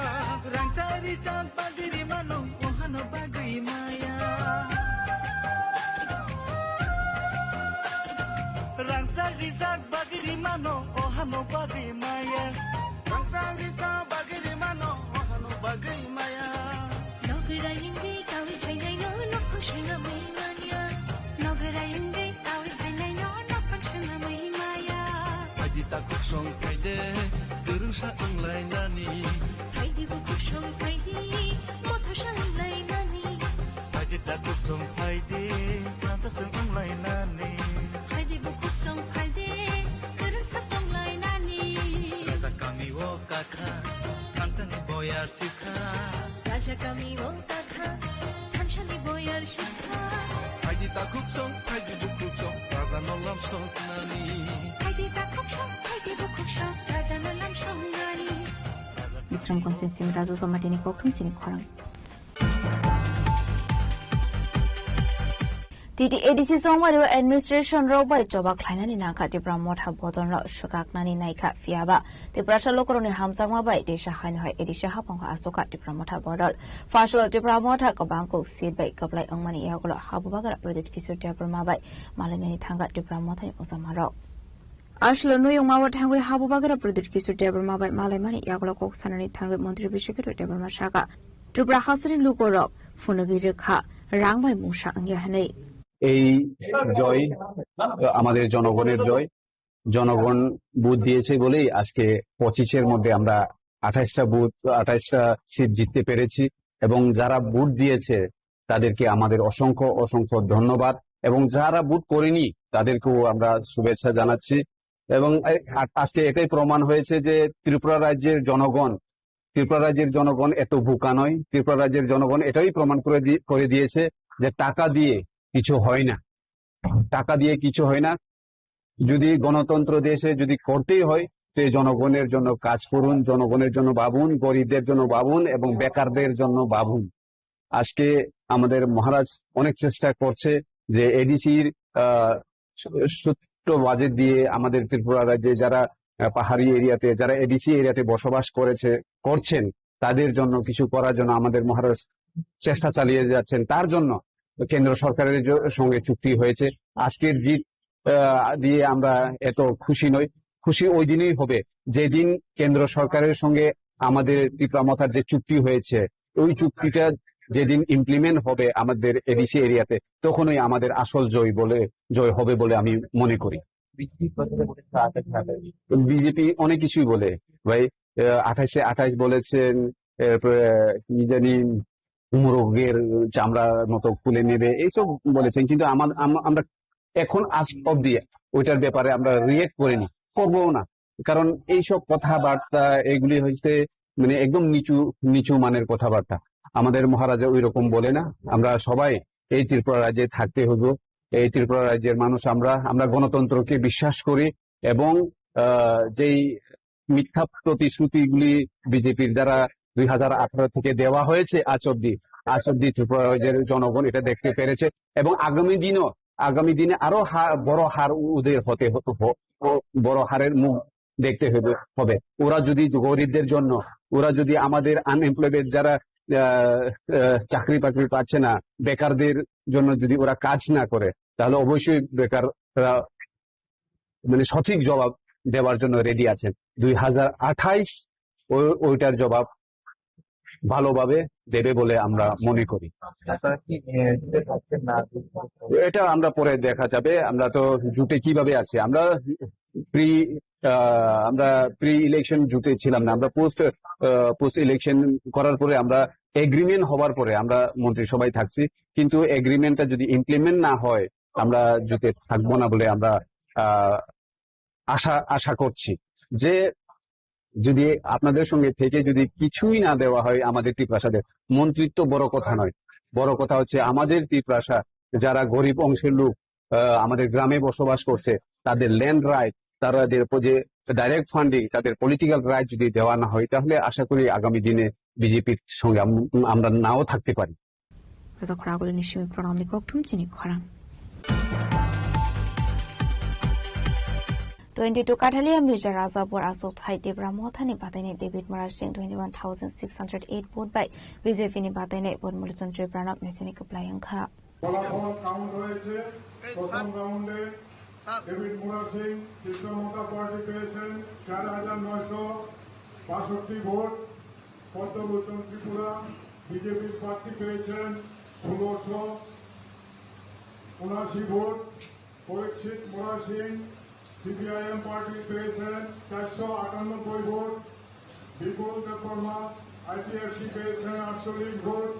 Rangchak rijak bagwi mano, ohano bagwi maya. Rangchak rijak bagwi mano, ohano bagwi maya. Rangchak rijak bagwi mano, ohano bagwi maya. Nogwi rayungwi kawi phainaino, nokhong swnamwi manya. Nogwi rayungwi kawi phainaino, nokhong swnamwi maya. Phaidi takhuk song phaide, kwrwngsa wnglainani. Phaidi bukhuk song phaidi, mothosa wnglainani. Phaidi takhuk song phaidi, thansa song wnglainani. Phaidi bukhuk song phaidi, kwrwngsa wnglainani. Raja kami o kakha, thansani boyar sikha. Raja kami o kakha, thansani boyar sikha. Phaidi takhuk song, phaidi bukhuk song, raja no lam soknani. Phaidi takhuk song, phaidi bukhuk song, raja no lam soknani. Bisram Constituency Raju Somatini kokthum chini khorang. T T A D C chongmari o administration rok bai choba khlainani nangkha Tipra Motha bodol no swkaknani naikha, phiyaba Tiprasa lukurokni hamjakma bai teisa haino hai A D C haphango achukha Tipra Motha bodol. Phasalo Tipra Motha kwbang kok seat bai kwplai wngmani yagulo Habubagra Pradyut Kishore Debbarma bai malainani thangkha Tipra Mothani ujamarok. Aswkle Nuyungma o thangwi Habubagra Pradyut Kishore Debbarma bai malaimani yagulo kok sanani thangwi Montri Biswakirti Debbarma sakha, Tripura hasteni lukurok phunugwi rwkha rang bai mungsa wngya hwnwi. এই জয় আমাদের জনগণের জয়। জনগণ ভোট দিয়েছে বলেই আজকে পঁচিশের মধ্যে আমরা আঠাশটা ভোট, আঠাশটা সিট জিততে পেরেছি। এবং যারা ভোট দিয়েছে তাদেরকে আমাদের অসংখ্য অসংখ্য ধন্যবাদ। এবং যারা ভোট করেনি তাদেরকেও আমরা শুভেচ্ছা জানাচ্ছি। এবং এই আ-, আজকে এটাই প্রমাণ হয়েছে যে ত্রিপুরা রাজ্যের জনগণ, ত্রিপুরা রাজ্যের জনগণ এত বোকা নয়। ত্রিপুরা রাজ্যের জনগণ এটাই প্রমাণ করে দি-, করে দিয়েছে যে টাকা দিয়ে কিছু হয় না, টাকা দিয়ে কিছু হয় না। যদি গণতন্ত্র দেশে যদি করতেই হয়, তো এই জনগণের জন্য কাজ করুন, জনগণের জন্য ভাবুন, গরিবদের জন্য ভাবুন এবং বেকারদের জন্য ভাবুন। আজকে আমাদের মহারাজ অনেক চেষ্টা করছে যে এডিসির, আহ, সু-, সূত্র বাজেট দিয়ে আমাদের ত্রিপুরা রাজ্যে যারা, আহ, পাহাড়ি এরিয়াতে, যারা এডিসি এরিয়াতে বসবাস করেছে, করছেন, তাদের জন্য কিছু করার জন্য আমাদের মহারাজ চেষ্টা চালিয়ে যাচ্ছেন। তার জন্য কেন্দ্র সরকারের জ-, সঙ্গে চুক্তি হয়েছে। আজকের জিত, আহ, দিয়ে আমরা এত খুশি নই। খুশি ওই দিনই হবে, যেদিন কেন্দ্র সরকারের সঙ্গে আমাদের তিপ্রা মথার যে চুক্তি হয়েছে, ওই চুক্তিটা যেদিন ইমপ্লিমেন্ট হবে আমাদের এডিসি এরিয়াতে, তখনই আমাদের আসল জয় বলে, জয় হবে বলে আমি মনে করি। বিজেপি অনেক কিছুই বলে ভাই, আহ, আঠাশে আঠাশ বলেছেন, এরপরে কি জানি, মোরগের চামড়ার মতো খুলে নেবে, এইসব বলেছেন। কিন্তু আমার, আম-, আমরা এখন আজ অব্দি ওইটার ব্যাপারে আমরা রিয়েক্ট করিনি, করবো না। কারণ এইসব কথাবার্তা এগুলি হচ্ছে মানে একদম নিচু, নিচু মানের কথাবার্তা। আমাদের মহারাজা ওই রকম বলে না। আমরা সবাই এই ত্রিপুরা রাজ্যে থাকতে হইব। এই ত্রিপুরা রাজ্যের মানুষ আমরা, আমরা গণতন্ত্রকে বিশ্বাস করি এবং, আহ, যেই মিথ্যা প্রতিশ্রুতিগুলি বিজেপির দ্বারা দুই হাজার আঠারো থেকে দেওয়া হয়েছে আজ অব্দি, আজ অব্দি ত্রিপুরা রাজ্যের জনগণ এটা দেখতে পেরেছে এবং আগামী দিনও, আগামী দিনে আরো হা-, বড় হার উদয় হতে হ-, হ-, হ-, বড় হারের মুখ দেখতে হবে, হবে। ওরা যদি গরিবদের জন্য, ওরা যদি আমাদের আনএমপ্লয়েড যারা, আহ, আহ, চাকরি বাকরি পাচ্ছে না, বেকারদের জন্য যদি ওরা কাজ না করে, তাহলে অবশ্যই বেকাররা মানে সঠিক জবাব দেওয়ার জন্য রেডি আছেন। দুই হাজার আঠাইশ ও-, ওইটার জবাব ভালোভাবে দেবে বলে আমরা মনে করি। এটা আমরা পরে দেখা যাবে, আমরা তো জোটে কিভাবে আছি। আমরা প্রি আমরা প্রি ইলেকশন জোটে ছিলাম না, আমরা পোস্ট পোস্ট ইলেকশন করার পরে, আমরা এগ্রিমেন্ট হওয়ার পরে আমরা মন্ত্রিসভায় থাকছি। কিন্তু এগ্রিমেন্টটা যদি ইমপ্লিমেন্ট না হয়, আমরা জোটে থাকবো না বলে আমরা আহ, আশা আশা করছি যে যদি আপনাদের সঙ্গে থেকে যদি কিছুই না দেওয়া হয় আমাদের তিপ্রাসাদের, মন্ত্রিত্ব বড় কথা নয়। বড় কথা হচ্ছে আমাদের তিপ্রাসা, যারা গরিব অংশের লোক, আহ, আমাদের গ্রামে বসবাস করছে, তাদের ল্যান্ড রাইট, তাদের যে ডাইরেক্ট ফান্ডিং, তাদের পলিটিক্যাল রাইট যদি দেওয়া না হয়, তাহলে আশা করি আগামী দিনে বিজেপির সঙ্গে আম-, আমরা নাও থাকতে পারি। Rwchapra agulini simi pranamni kokthum chini khorang. Twenty two Kathalia Mirza Rajapur aswk thai Tipra Mothani bataini David Murasing twenty one thousand six hundred eight vote bai B J P ni bataini vote Mulchand Tripura no mechanic kwplai wngkha. ফলাফল কাউন্ট হয়েছে। প্রথম রাউন্ডে ডেভিড মুরাসিং, ত্রিপুরা মথা পার্টি পেয়েছেন চার হাজার নয়শো বাষট্টি ভোট। পদ্মলোচন ত্রিপুরা বিজেপির প্রার্থী পেয়েছেন ষোলোশো উনআশি ভোট। পরীক্ষিত মুরাসিং সিপিআইএম পার্টি পেয়েছেন চারশো আটানব্বই ভোট। বিপুল দেববর্মা আইপিএফটি পেয়েছেন আটচল্লিশ vote.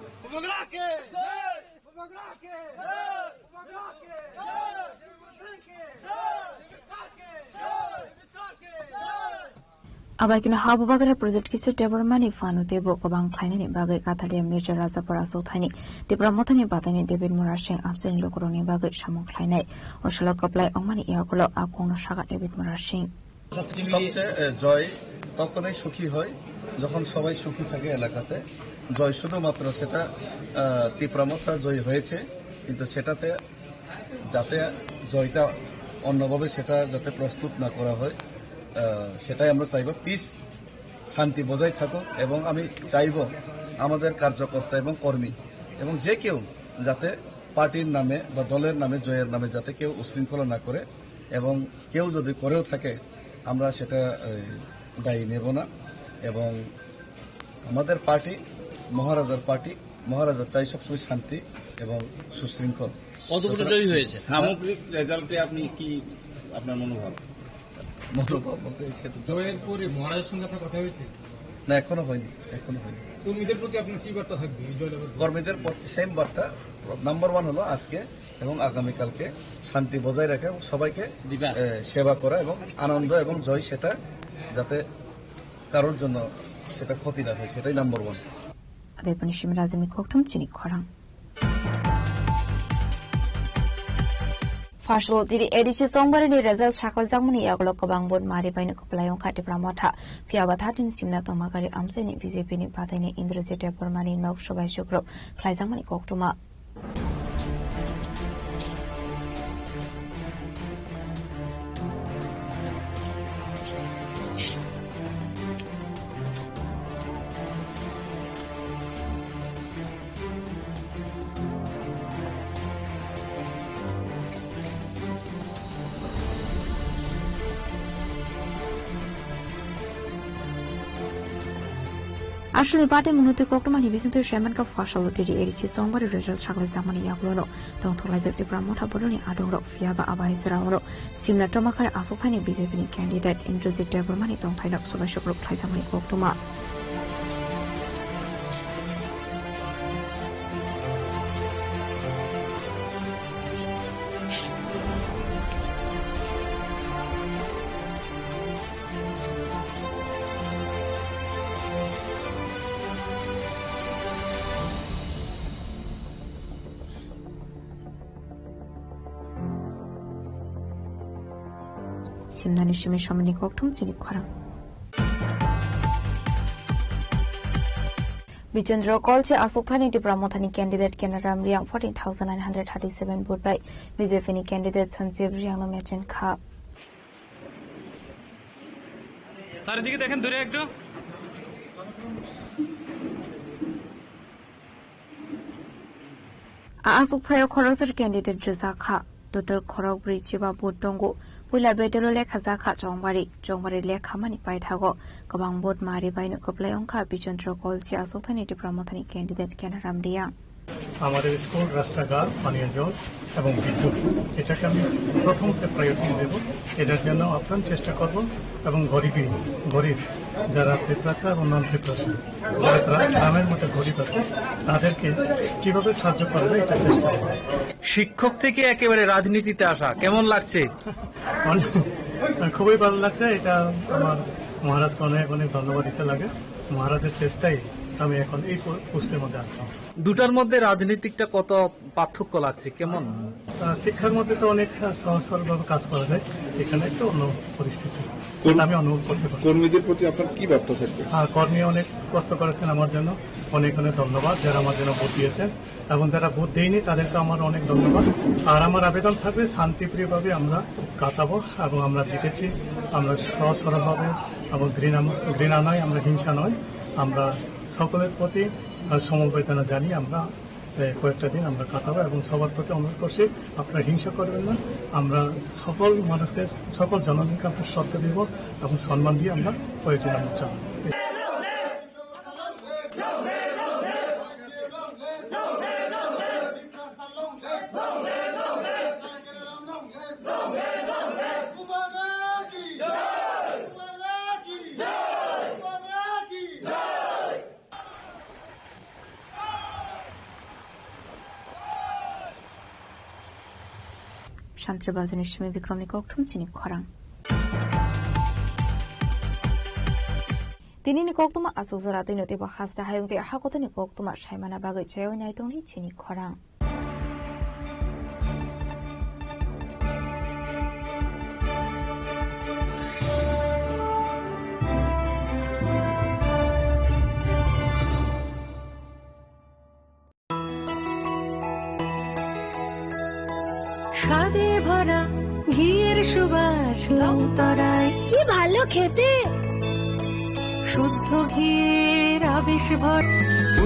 Abai kino ha bubagra project kisa Debbarmani phano teibo kwbang khlainani bagwi Kathalia Mirza Rajapur aswk thaini Tipra Mothani bataini David Murasing amchaini lukurokni bagwi samung khlainai. O salo kwplai wngmani yagulo a kongno sakha David Murasing. সবচেয়ে, এ, জয় তখনই সুখী হয় যখন সবাই সুখী থাকে এলাকাতে। জয় শুধুমাত্র সেটা, আহ, তিপ্রা মথা জয় হয়েছে, কিন্তু সেটাতে যাতে জয়টা অন্যভাবে সেটা যাতে প্রস্তুত না করা হয়, আহ, সেটাই আমরা চাইব। পিস, শান্তি বজায় থাকুক এবং আমি চাইব আমাদের কার্যকর্তা এবং কর্মী এবং যে কেউ যাতে পার্টির নামে বা দলের নামে, জয়ের নামে যাতে কেউ উশৃঙ্খলা না করে এবং কেউ যদি করেও থাকে আমরা সেটা, এই, দায়ী নেব না। এবং আমাদের পার্টি মহারাজার পার্টি, মহারাজা চাই সবসময় শান্তি এবং সুশৃঙ্খল। কতগুলো জয়ী হয়েছে? সামগ্রিক রেজাল্টে আপনি কি, আপনার মনোভাব? মনোভাব বলতে সেটা তো জয়ের পরে মহারাজের সঙ্গে আপনার কথা হয়েছে? না, এখনো হয়নি, এখনো হয়নি। কর্মীদের প্রতি আপনার কি বার্তা থাকবে এই জয়লাভের পর? কর্মীদের প্রতি সেম বার্তা। নাম্বার ওয়ান হলো আজকে এবং আগামীকালকে শান্তি বজায় রাখা এবং সবাইকে, দিবা। এ, সেবা করা এবং আনন্দ এবং জয় সেটা যাতে কারোর জন্য সেটা ক্ষতি না হয়, সেটাই number one. Adepani Shimrajani kokthum chini khorang. Phasalo tiri A D C chongbarini result sakhlaijakmani yagulo kwbang vote mari baino kwplai wngkha Tipra Motha. Phiyaba thatini simna tongma gari amchaini B J P ni bataini Indrajit Debbarmani nok sobai sukrok khlaijakmani koktwma. Aswkni bade munutwi koktwmani bisingtwi saimankha phasalo tiri A D C chongbarini result sakhlaijakmani yagulono tongthok laijak Tipra Motha boroni adongrok. Phiyaba abai jora oro simna tongma khe aswk thani B J P ni candidate Indrajit Debbarmani tongthaino sobai sukrok khlaijakmani koktwma. Simnani simi somoni kokthum chini khorang. Bichendra Kolche aswk thani Tipra Mothani candidate Kenaram Reang fourteen thousand nine hundred thirty seven vote bai B J P ni candidate Sanjeev Reang no mechen kha. চারিদিকে দেখেন দূরে একটু। A aswk thaio khoroksa candidate rwjak kha. Total khorok brwi chiba vote tongo. Puila battle o lekha jakha Chongbari. Chongbari lekha mani paithago. Kwbang vote mari baino kwplai wngkha Bichandra Kolchi achukthani Tipra Mothani candidate Kenaram Riyang. আমাদের স্কুল, রাস্তাঘাট, পানীয় জল এবং বিদ্যুৎ, এটাকে আমি প্রথম প্রায়োরিটি দেব। এটার জন্য আপ্রাণ চেষ্টা করব এবং গরিবই, গরিব যারা তিপ্রাসা এবং নন তিপ্রাসা, যারা গ্রা-, গ্রামের মধ্যে গরিব আছে, তাদেরকে কিভাবে সাহায্য করা যায়, এটা চেষ্টা করব। শিক্ষক থেকে একেবারে রাজনীতিতে আসা কেমন লাগছে? অনেক, খুবই ভালো লাগছে। এটা আমার মহারাজকে অনেক অনেক ধন্যবাদ দিতে লাগে। মহারাজের চেষ্টায় আমি এখন এই পো-, পোস্টের মধ্যে আছি। দুটার মধ্যে রাজনীতিকটা কত পার্থক্য লাগছে, কেমন? আহ, শিক্ষার মধ্যে তো অনেক সহজ সরলভাবে কাজ করা যায়, এখানে একটু অন্য পরিস্থিতি, কোন-, আমি অনুভব করতে পারছি। কর্মীদের প্রতি আপনার কি বার্তা থাকবে? হ্যাঁ, কর্মী অনেক কষ্ট করেছেন আমার জন্য, অনেক অনেক ধন্যবাদ যারা আমার জন্য ভোট দিয়েছেন। এবং যারা ভোট দেয়নি তাদেরকে আমার অনেক ধন্যবাদ। আর আমার আবেদন থাকবে, শান্তিপ্রিয়ভাবে আমরা কাটাবো এবং আমরা জিতেছি। আমরা সহজ সরলভাবে এবং ঘৃণা, ঘৃণা নয়, আমরা হিংসা নয়, আমরা সকলের প্রতি, আহ, সমবেদনা জানিয়ে আমরা, আহ, কয়েকটা দিন আমরা কাটাবো এবং সবার প্রতি অনুরোধ করছি, আপনারা হিংসা করবেন না। আমরা সকল মানুষকে, সকল জনগণকে আমরা শ্রদ্ধা দিব এবং সম্মান দিয়ে আমরা কয়েকদিন আমরা চলবো। Santri Bajani Simi Bikramni kokthum chini khorang. Tinini koktwma aswk jora twi no teibo hasta hayung tei hakotoni koktwma saimana bagwi chaywi naitongni chini khorang. স্বাদে ভরা ঘিয়ের সুবাস লংতরায়। কি ভালো খেতে। শুদ্ধ ঘিয়ের আবেশ ভরা।